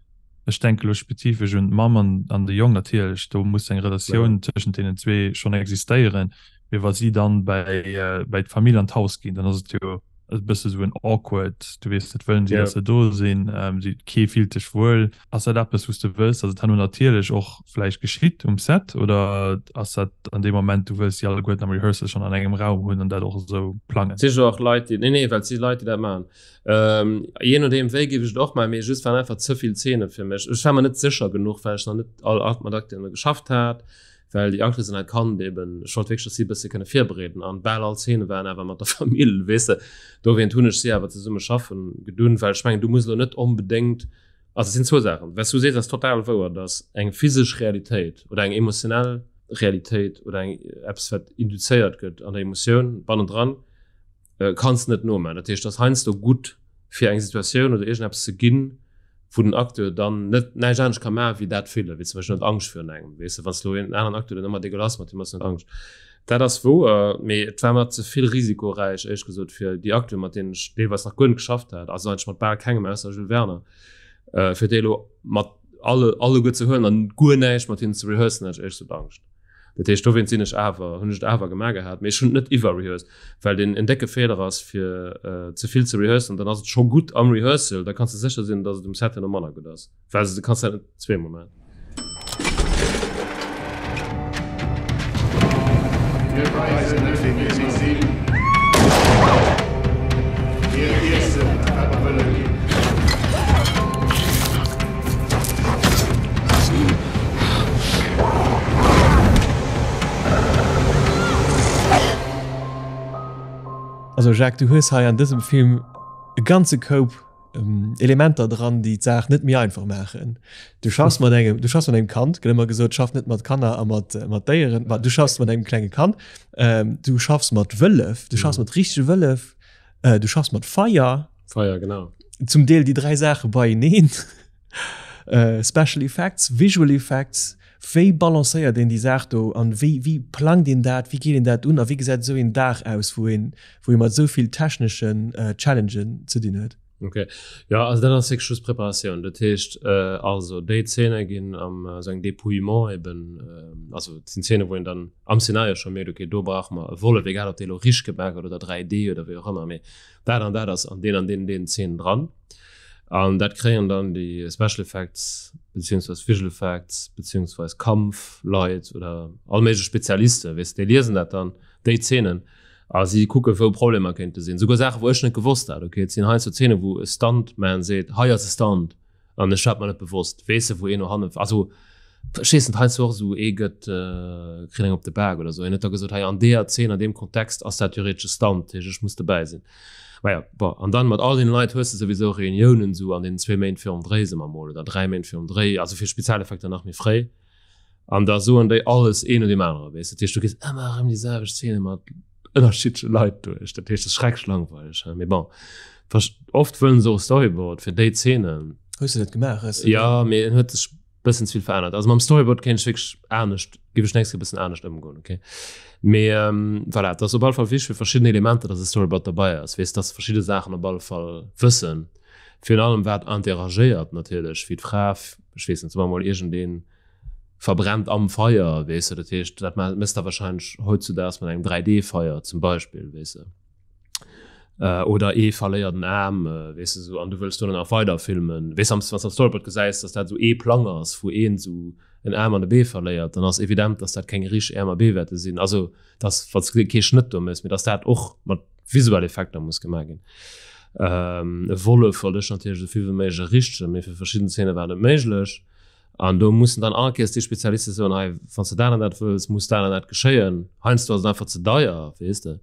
Ech denke lo spezifesch un d'Mamm an an de Jong natierlech, do muss eng Relatioun tëschent deenen zwee schonn existéieren, mee wa si dann bäi bäi d'Famill an d'Haus ginn, dann ass et jo e bësse sou en awkward, du weess net, wëllen si, dass se do sinn, si, kee fillt sech wuel. Ass dat eppes, wou s de wëlls, dass et herno natierlech och vläicht geschitt um Set oder ass dat an deem Moment, du wëlls si alleguerten am Rehearsal schonn an engem Raum hunn an dat och esou plangen? Et si jo och Leit, déi, nee, nee, well et si Leit, déi dat maachen. Jee nodeem wéi géif ech et och maachen, mee just waren einfach ze vill Zeene fir mech. Ech war mer net sécher genuch, well ech nach net all mat Acteuren geschafft hat. Well déi Actrice an dat Kand eben, ech wollt wierklech, dass si e bësse kënne virbereeden an bal all Zeene waren awer mat der Famill, weess de. Dowéint hunn ech si awer zesumme schaffen gedunn, well ech mengen, du muss elo net onbedéngt, also et sinn zwou Saachen, wat s du sees ass total wouer, dass eng physesch Realitéit oder eng emotionell Realitéit oder eng eppes wat induzéiert gëtt an der Emotioun bannendran, kanns de net nomaachen. Dat heescht, et ass heiansdo gutt fir eng Situatioun oder iergendeppes ze ginn, wou den Acteur dann net näischt anescht ka maachen, wéi dat fillen, wéi zum Beispill net Angscht virun engem, weess de, wann s de elo een aneren Acteur, deen ëmmer degueulass mat him ass, net Angscht. Dat ass wouer, mee et war mer ze vill risikoräich, éierlech gesot, fir déi Acteuren, mat deenen ech deelweis nach guer net geschafft hat, also eigentlech mat bal kengem ausser Jules Werner, fir déi elo mat alle alleguer ze huelen an guer näischt mat hinnen ze rehearsen, hat ech éierlech gesot Angscht. Dat heescht, dowéinst sinn ech awer, hunn ech et awer gemaach gehat, mee ech hunn et net iwwerrehearsed, well deen en décke Feeler ass fir ze vill ze rehearsen, dann ass et scho gutt am Rehearsal, da kanns de sécher sinn, datt et um Set herno manner gutt ass, well du kanns dat net zweemol maachen. Mir weisen net wéi mir sinn. Mir iessen wat mer wëlle ginn. Also Jacques, du hues hei an dësem Film e ganze Koup Elementer dran, déi d'Saach net méi einfach maachen. Du schaffs mat engem, du schaffs mat engem Kand, gëtt ëmmer gesot, schaff net mat Kanner a mat, mat Déieren, ma du schaffs mat engem klenge Kand. Du schaffs mat Wëllef, du schaffs mat richtege Wëllef, du schaffs mat Feier. Feier, genau. Zum Deel déi 3 Saache beieneen. Special Effects, Visual Effects, wéi balancéiert een déi Saach do an wéi, wéi plangt een dat, wéi geet een dat un a wéi gesäit esou een Dag aus, wou een, wou ee mat esou vill techneschen Challengen ze dinn huet? Okay. Ja, also dat ass wierklech just Preparatioun. Dat heescht, äh, also déi Zeene ginn am äh, sou engem Dépouillement eben, äh, also et sinn Zeene wou een dann am Szenario scho mierkt, okay, do brauche mer e Wollef, egal ob dee lo richteg gemaach gëtt oder 3D oder wéi och ëmmer, mee dat an dat ass an deen an deen deen Zeenen dran. An dat kréien dann déi Special Effects beziehungsweise Visual Effects beziehungsweise Kampfleit oder all méiglech Spezialiste, weess de, déi liesen dat dann, déi Zeenen. A si kucke wou Problemer kéinte sinn. Souguer Saache wou ech net gewosst hat. Okay, et sinn heiansdo Zeene wou e Stuntman seet, hei ass e Stunt an ech hat mer net bewosst. Weess de wou een no hanne, also ech weess net, heiansdo och esou ee gëtt, kritt eng op de Bak oder esou. Een huet da gesot, hei an deeër Zeen, an deem Kontext ass dat theoretesch e Stunt, dat heescht ech muss dobäi sinn. Maja, bon, an dann mat all deene Leit hues de souwisou Reuniounen esou an deenen zwee Méint virum Dréi, soe mer mol, oder dräi Méint virum Dréi, also fir Spezialeffekter nach méi fréi. An da soen déi alles een no deem anere, weess de. Dat heescht, du gees ëmmer erëm déi selwecht Zeene mat ënnerschiddleche Leit duerch. Dat heescht, dat ass schrecklech langweileg, he. Mee bon, oft wëllen se och e Storyboard fir déi Zeenen. Hues de dat gemaach? Hues de. Jo, mee en huet sech e bëssen ze vill verännert. Also mam Storyboard kéint ech wierklech anescht, géif ech d'nächst Kéier e bëssen anescht ëmgoen, okay. Mee voilà, et ass op alle Fall wichteg fir verschidden Elementer, dass e Storyboard derbei ass, weess, dass verschidde Saachen op alle Fall wëssen. Virun allem wat interagéiert natierlech, wéi d'Fra ech weess net, soe mer mol iergendeen verbrennt am Feier, weess de, dat heescht, dat méchs de wahrscheinlech heutzudaags mat engem 3D-Feier zum Beispill, weess de. Oder ee verléiert en Aarm, weess de, esou, an du wëlls do dann nach weider filmen, weess de, wann s de am Storyboard gesäis, dass dat esou ee Plang ass, wou een esou en Aarm an e Bee verléiert, dann ass evident, dass dat keng richteg Äerm a Bee wäerte sinn, also dass, wann s de kee Schnëtt do méchs, mee dass dat och mat visuell Effekter muss gemaach ginn. Ähm, e Wollef wollt ech natierlech esou vill wéi méiglech errichten, mee fir verschidden Zeene war net méiglech. An do mussen dann all Kéiers déi Spezialiste soen, hei, wann s de dat an dat wëlls, muss dat an dat geschéien. Heiansdo ass et einfach ze deier, weess de.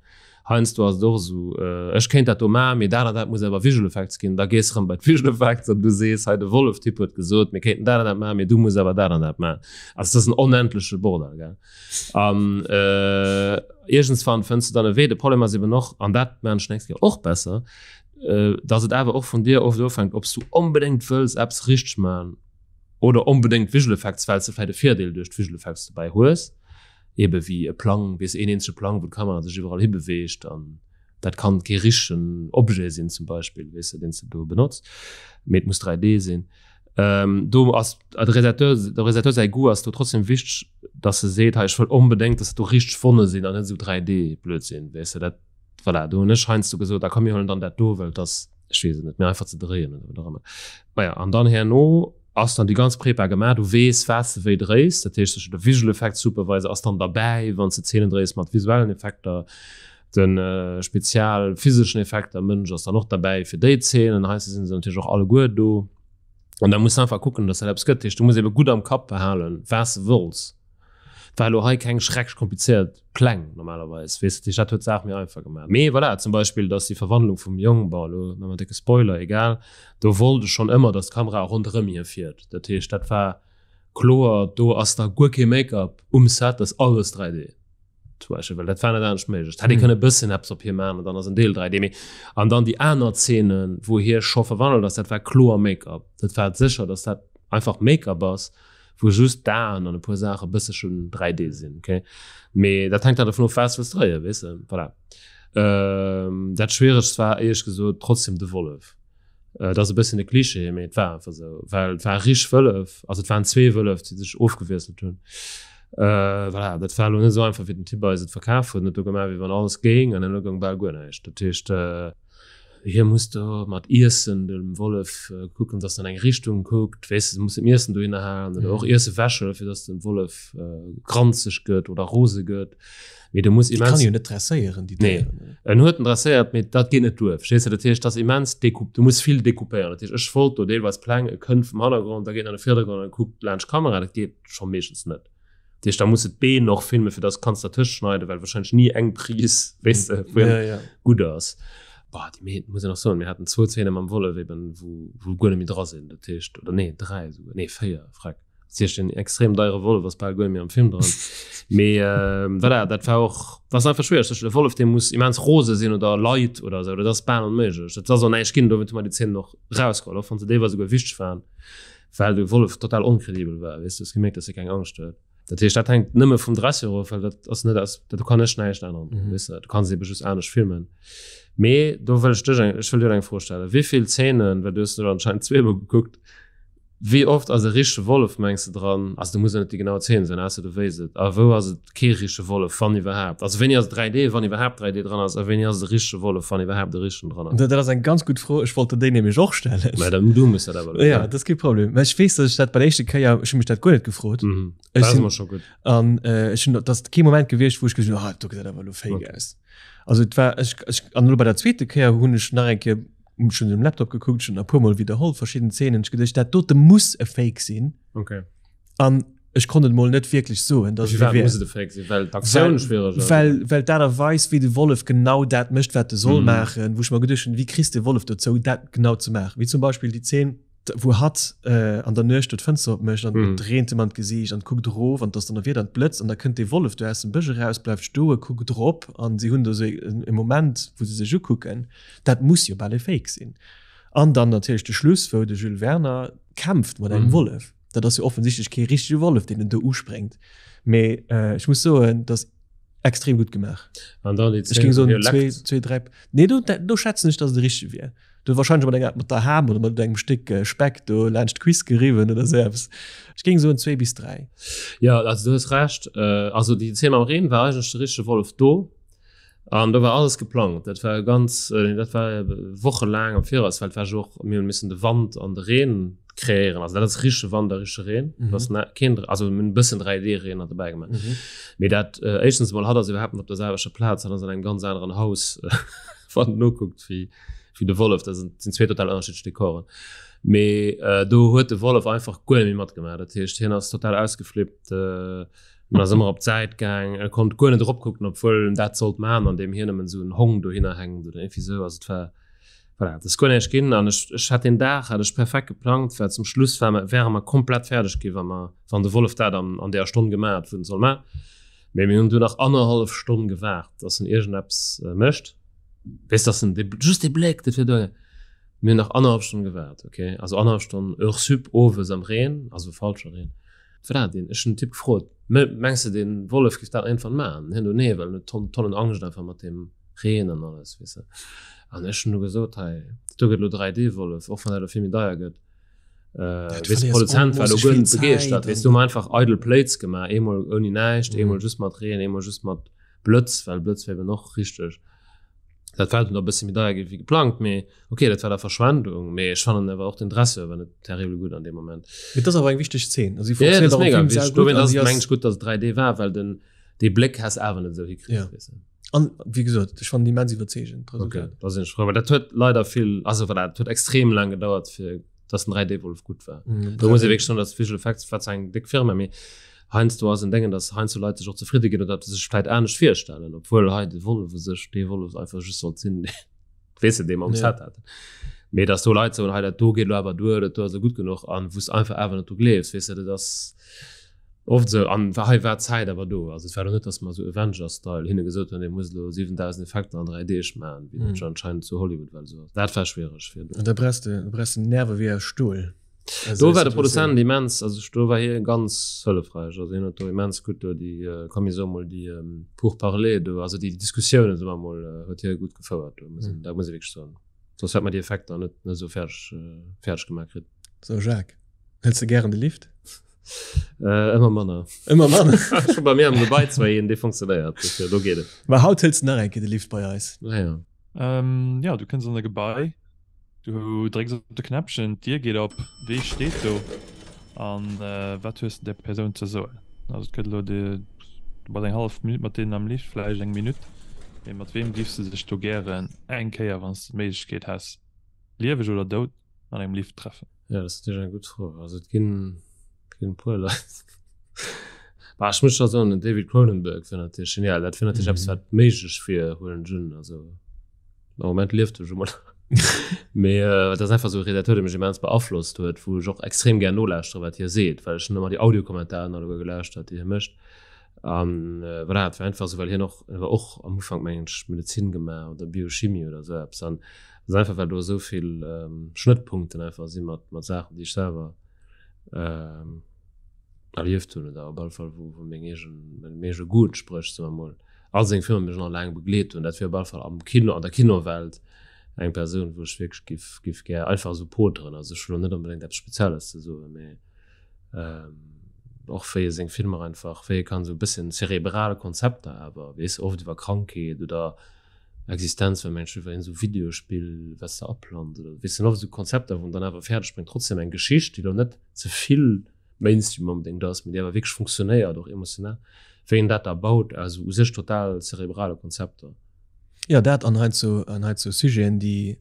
Heiansdo ass et och esou, äh, ech kéint dat do maachen, mee dat an dat muss awer Visual Effects ginn. Da gees erëm bei d'Visual Effects an du sees, hei, de Wollef-Typ huet gesot, mir kéinten dat an dat maachen, mee du muss awer dat an dat maachen. Also et ass en onendleche Bordell, gell. An äh, iergendswann fënns du dann e Wee. De Problem ass eben och, an dat maan ech d'nächst Kéier och besser, äh, dass et awer och vun dir oft ofhänkt, ob s du onbedéngt wëlls eppes richteg maan oder onbedéngt Visual Effects, well s de vläit e Virdeel duerch d'Visual Effects dobäi hues, ebe wéi e Plang, weess, een eenzege Plang, wou d'Kamera sech iwwerall hibeweegt an dat kann kee richtegen Objet sinn zum Beispill, weess de, deen s de do benotz, mee et muss 3D sinn. Ähm, do ass de Realisateur, de Realisateur säi Goût ass do trotzdem wichteg, dass e seet, hei ech wëll onbedéngt, dass dat do richteg Wonne sinn an net esou 3D-Blödsinn, weess de, dat, voilà, do hunn ech heiansdo gesot, ah komm mir huelen dann dat do, well et ass, ech weess et net, mir einfach ze dréien oder wat och ëmmer. Maja, an dann herno ass dann déi ganz Prepa gemaach, du weess wat s de wéi dréis, dat heescht de Visual Effects Supervisor ass dann derbäi, wann s de Zeenen dréis mat visuellen Effekter, De spezial physeschen Effekter Mënsch ass dann och derbäi fir déi Zeenen. Heiansdo sinn se natierlech och alleguer do. An da muss de einfach kucken, dass dat eppes gëtt. Dat heescht, du muss ebe gutt am Kapp behalen, wat s de wëlls. Et war elo hei keng schrecklech komplizéiert Pläng normalerweis, weess de. Dat heescht, dat huet d'Saach méi einfach gemaach. Mee voilà, zum Beispill, dass déi Verwandlung vum Jong, bon, elo maache mer en décke Spoiler, egal, do wollt ech schonn ëmmer, dass d'Kamera ronderëm hie fiert. Dat heescht, dat war kloer, do ass da guer kee Make-up um Set, dat ass alles 3D. Zum Beispill, well dat war net anescht méiglech. Et hätt ee kënne bëssen eppes op hie maachen an dann ass en Deel 3D. Mee an dann déi aner Zeenen, wou hie scho verwandelt ass, dat war kloer Make-up. Dat war sécher, datt dat einfach Make-up ass, wou just d'Aen an e puer Saache bësselchen 3D sinn, okay. Mee dat hänkt dann dovun of, wat s wëlls dréien, weess de. Voilà. Dat Schwieregst war éierlech gesot trotzdem de Wollef. Et ass e bësschen e Klischee, mee et war einfach esou, well et war richteg Wëllef, also et waren zwee Wëllef, déi sech ofgewiesselt hunn. Voilà, dat war elo net esou einfach, wéi den Typ eis et verkaf huet. En huet do gemaach, wéi wann alles géing, an herno goung bal guer näischt. Dat heescht, hie muss do mat Iessen dem Wollef kucken, dass en an eng Richtung kuckt, weess de, muss em Iessen dohinner halen oder och Iesse wäschele, fir dass de Wollef granzeg gëtt oder rose gëtt. Mee du muss immens. Kann jo net dresséieren déi Déieren. Nee, en huet en dresséiert, mee dat geet net duer. Verstees de? Dat heescht, dat ass immens découpe, du muss vill découpéieren. Dat heescht, ech wollt do deelweis Pläng, e kënnt vum Hannergrond, da geet en an de Virdergrond an kuckt laanscht d'Kamera, dat geet scho meeschtens net. Dat heescht, da muss de d'Been och filmen, fir dass de kanns dertëscht schneiden, well warscheinlech ni eng Prise, weess de, wou en Ja, ja. gutt ass. Boah, déi mee, muss een och soen, mir haten zwou Zeene mam Wollef eben, wou, wou guer net méi dra sinn. Dat heescht, oder nee, dräi esouguer, nee, véier, freck. Sicht en extrem deiere Wollef ass bal guer net méi am Film dran. Mee äh, voilà, dat war och das einfach schwierig. De Wollef dee muss immens rose sinn oder Leit oder sou, dat ass bal onméiglech. Dat ass och näischt ginn, dowéinst hu mer déi Zeen och rausgeholl, och wann se deelweis esouguer wichteg waren, well de Wollef total onkredibel war, weess du, hues gemierkt, dass e keng Angscht huet. Dat heescht, dat hänkt nëmme vum Dresseur of, well dat ass net aus, do kann ech näischt änneren, mhm. weess du, du kanns ebe just anescht filmen. Mee do wëll ech dech eng, ech wëll dir eng Fro stellen. Wéi vill Zeenen, well du hues elo anscheinend zweemol gekuckt, wéi oft ass e richtege Wollef, mengs de, dran? Also do muss jo net déi genau Zeen sinn, ausser du wéisst et. A wou ass et kee richtege Wollef, wann iwwerhaapt? Also wéini ass et 3D, wann iwwerhaapt 3D dran ass? A wéini ass et e richtege Wollef, wann iwwerhaapt e richtegen dran ass? Dat ass eng ganz gutt Fro. Ech wollt der déi nämlech och stellen. Mä dann, du muss dat awer elo. Ja, dat ass kee Problem. Mä ech weess, datt ech dat bei der éischter Kéier, ech hu mech dat guer net gefrot. Mhm. Dat ass emol scho gutt. An ech hunn, dat ass kee Moment gewiescht, wou ech gesot hunn, ah, do gesäit awer elo fake Okay. aus. Also et war, ech, ech, an elo bei der zweete Kéier hunn ech nach eng Kéier, hunn ech schon um Laptop gekuckt, schon e puermol widderholl verschidden Zeenen, ech geduecht, dat dote muss e Fake sinn. Okay. An ech konnt et mol net wierklech soen, dass et Firwat wär. muss et e Fake sinn? Well d'Aktioun schwiereg ass? Well, well d'Aart a Weis, wéi de Wollef genau dat mécht, wat e soll Mhm. maachen, wou ech mer geduecht hunn, wéi kriss de Wollef dozou, dat genau ze maachen? Wéi zum Beispill déi Zeen, wou hatt an der Nuecht do d'Fënster opmécht an et reent em an d'Gesiicht an kuckt erof an et ass Donnerwieder an et blëtzt an da kënnt dee Wollef do aus dem Bësch eraus, bleift stoe, kuckt erop an si hunn do esou e Moment, wou se sech ukucken. Dat muss jo bal e Fake sinn. An dann natierlech de Schluss, wou de Jules Werner kämpft mat engem Wollef. Dat ass jo offensichtlech kee richtege Wollef, deen en do uspréngt. Mee ech muss soen, dat ass extrem gutt gemaach. An dann déi Ech géing Zeen, wou soen, hie zwee, leckt. zwee, dräi. Nee, do, do schätzen ech, datt et e richtege wier. Du wahrscheinlich mat enger mat der Ham oder mat engem Stéck äh, Speck do laanscht d'Cuisse geriwwen oder sou eppes. Ech géing soen zwee bis dräi. Ja, also du hues Recht. Äh, also déi Zeen mam Reen war eigentlech de richtege Wollef do. An do war alles geplangt. Dat war ganz, äh, dat war wochelaang am Viraus, well et war jo och, mir hunn missen de Wand an de Reen kreéieren. Also dat ass richtege Wand a richtege Reen. Mm -hmm. Das keen, also mir hunn e bëssen 3D-Reen nach dobäi gemaach. Mm -hmm. Mee dat, äh, éischtens emol, hatt ass iwwerhaapt net op der selwechter Plaz, hatt ass an engem ganz aneren Haus. Wann en nokuckt wéi wéi de Wollef, dat sinn zwee total ënnerschiddlech Dekoren. Mee äh, do huet de Wollef einfach guer net méi matgemaach. Dat heescht, hien ass total ausgeflippt, äh, en ass ëmmer op d'Säit gaang, e konnt guer net eropkucken, obwuel en dat sollt maachen, andeem hien nëmmen esou en Hong dohinner hänkt oder iergendwéi esou. Also et war, voilà, et ass guer näischt ginn. An ech, ech hat deen Dag hat ech perfekt geplangt, well zum Schluss war mer, wäre mer komplett fäerdeg gi wa mer, wann de Wollef dat an, an deeër Stonn gemaach hätt, wou en soll maachen. Mee mir hunn du nach annerhallef Stonn gewaart, dass en iergendeppes mécht. Weess, dass en just dee Bléck, dat wier duer. Mir hunn nach annerhallef Stonn gewaart, okay? Also annerhallef Stonn, Heure sup, owes am Reen, also falsche Reen. Voilà, deen, ech hunn den Typ gefrot, Mengs de, dee Wollef géif dat iergendwann maachen? Hien do, Nee, well en huet Ton, Tonnen Angscht einfach mat deem Reen an alles, weess de. An ech hunn du gesot, Hei, do gëtt elo 3D-Wollef, och wann dat elo vill méi deier gëtt. Äh, weess, de Produzent war elo guer net begeeschtert, weess, du hu mer einfach idle Plates gemaach, eemol ouni näischt, eemol just mat Reen, eemol just mat Blëtz, well Blëtz war eben och richteg. Dat war dunn e bësse méi deier gi wéi geplangt, mee okay, dat war da Verschwendung, mee ech fannen awer och den Dresseur war net terribel gutt an deem Moment. Mee dat ass awer eng wichteg Zeen, also si Ja, ja, funktionéiert dat ass och am mega Film wichteg. saugutt Dowéint an ass si et ass mengen ech gutt, datt et 3D war, well den dee Bléck häss awer net esou hikritt, Ja. weess de. An wéi gesot, ech fannen déi immens iwwerzeegend, Okay, d'Resultat. da sinn ech frou, well dat huet leider vill, also voilà, et huet extrem laang gedauert fir dass den 3D-Wolf gutt war. Mm, Do muss ee wierklech soen, dass Visual Effects war zwar eng déck Firma, mee heiansdo ass en Déngen, dass heiansdo Leit sech och zefridde ginn oder sech vläit anescht virstellen, obwuel hei de Wollef u sech dee Wollef einfach just sollt sinn, weess de, dee mer um Ja. Set haten. Mee dass do Leit soen, hei dat do geet elo awer duer, dat do ass elo gutt genuch an wou s de einfach awer net dru gleefs, weess de, dat ass oft esou. An hei war d'Zäit awer do. Also et war elo net, dass mer esou Avengers-Style hinne gesot hunn, dir musst elo 7.000 Effekter an 3 Deeg maachen, wéi dat jo anscheinend zu Hollywood well esou ass. Dat war schwiereg fir do. An da brauchs de, da brauchs de Nerve wéi aus Stol. Do war de Produzent immens, also do war hie ganz hëllefräich. Also hien huet do immens gutt do déi, komm mir soe mol déi Pourparlers do, also déi Diskussiounen, soe mer mol, huet hie gutt gefouert do, muss een, dat muss ee wierklech soen. Soss hätt mer déi Effekter net net esou fäerdeg fäerdeg gemaach kritt. Sou Jacques, hëls de gären de Lift? Äh, ëmmer manner. Ëmmer manner? Ech hu bei mir am Gebai zwar een, dee funktionéiert, dofir do geet et. Mä haut hëls de nach eng Kéier de Lift bei eis. Ah ja. Ähm, ja, du kënns an e Gebai, du drécks op de Knäppchen, d'Dier geet op, wee steet do an wat hues de där Persoun ze soen? Also et gëtt elo de, du bass eng hallef Minutt mat deenen am Lift, vläicht eng Minutt, mee mat weem giffs de dech do gären eng Kéier, wann s de d'Méiglechkeet häss, lieweg oder dout, an engem Lift treffen? Ja, dat ass natierlech eng gutt Fro. Also et ginn, et ginn e puer Leit. Bah, ech muss scho soen, den David Cronenberg wier natierlech genial. Dat wier natierlech eppes, wat méiglech wier, huelen ech un. Also am Moment lieft e jo mol nach. Mee dat ass einfach esou e Realisateur, dee mech immens beaflosst huet, wou ech och extrem gär nolauschtere wat hie seet, well ech hunn ëmmer déi Audiokommentaren alleguer gelauschtert, déi hie mécht. An voilà, et war einfach esou, well hien och, en war och am Ufank mengen ech Medezin gemaach oder Biochimie oder esou eppes an et ass einfach well do esou vill Schnëttpunkten einfach si mat mat Saachen déi ech selwer erlieft hunn oder op alle Fall wou wou meng eegen mengem eege Goût entsprécht soe mer mol. All seng Filmer mech nach laang begleet hunn. Dat wier op alle Fall am Kino, an der Kinowelt eng Persoun, wou ech wierklech giff, giff gär einfach esou poteren. Also ech hu lo net onbedéngt eppes Spezielles ze soen, mee och wéi e seng Filmer einfach, wéi e kann esou e bësschen zerebral Konzepter awer, weess, oft iwwer Krankheet oder Existenz, well mensch iwwer een esou Videospill, wat s de aplant oder weess, sinn oft esou Konzepter, wou en dann awer fäerdeg bréngt trotzdem eng Geschicht, déi lo net ze vill Mainstream onbedéngt ass, mee déi awer wierklech funktionéiert, och emotional, wéi en dat da baut, also u sech total zerebrale Konzepter. Jo, dat an heiansdo, an heiansdo Sujeten, déi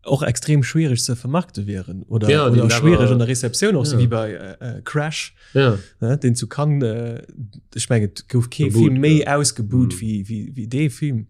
och extrem schwiereg ze vermarkte wieren oder, ja, oder schwiereg an der Rezeptioun och, ja. wéi bei äh, äh, Crash, ja. ne, den zu Cannes, äh, ech mengen, et gouf kee Film méi ausgebuht mm. wéi, wéi, wéi dee Film.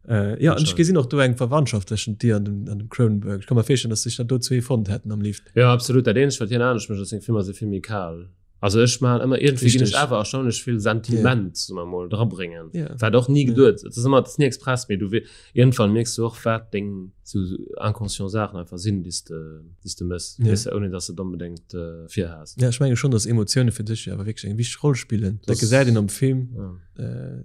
Äh, ja, an ech gesinn och do eng Verwandtschaft tëschent dir an dem, an dem Cronenberg. Ech ka mer virstellen, dass sech da do zwee fonnt hätten am Lift. Ja, absolut. Dat eenzegt, wat hien anescht mécht, ass seng Filmer si vill méi kal. Also ech maachen ëmmer iergendwéi ginn ech awer erstaunlech vill Sentiment, yeah. soe mer mol, drabréngen. Yeah. Wat och ni geduet. Yeah. Et ass ëmmer, et ass ni express, mee du iergendwann mierks du och, wat deng sou inconscient Saachen einfach sinn, déi s de, déi s de méchs, yeah. weess de, ouni dass de et onbedéngt äh, virhas. Ja, ech menge schonn, dass Emotioune fir dech awer wierklech eng wichteg Roll spillen. Dat gesäit een am Film. Ja.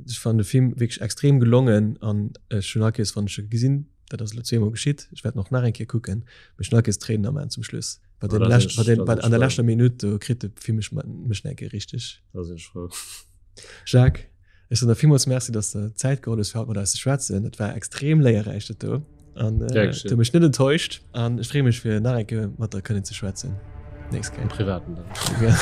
Ech fannen de Film wierklech extrem gelongen an ech hunn all Kéiers wann ech e gesinn, dat ass elo zweemol geschitt, ech wäert en och nach eng Kéier kucken, mee ech hunn all Kéiers Tréinen am Aen zum Schluss. Bei den lescht, bei den, bei, an der leschter Minutt do kritt de Film mech, mech eng Kéier richteg. Da sinn ech frou. Jacques, ech soen der villmools Merci, dass de Zäit geholl hues fir haut mat eis ze schwätzen. Dat war extrem léierräich dat do. An äh, du mech net enttäuscht an ech freeë mech fir nach eng Kéier mat der kënnen ze schwätzen. Nächst Kéier. Am Privaten dann. Ja.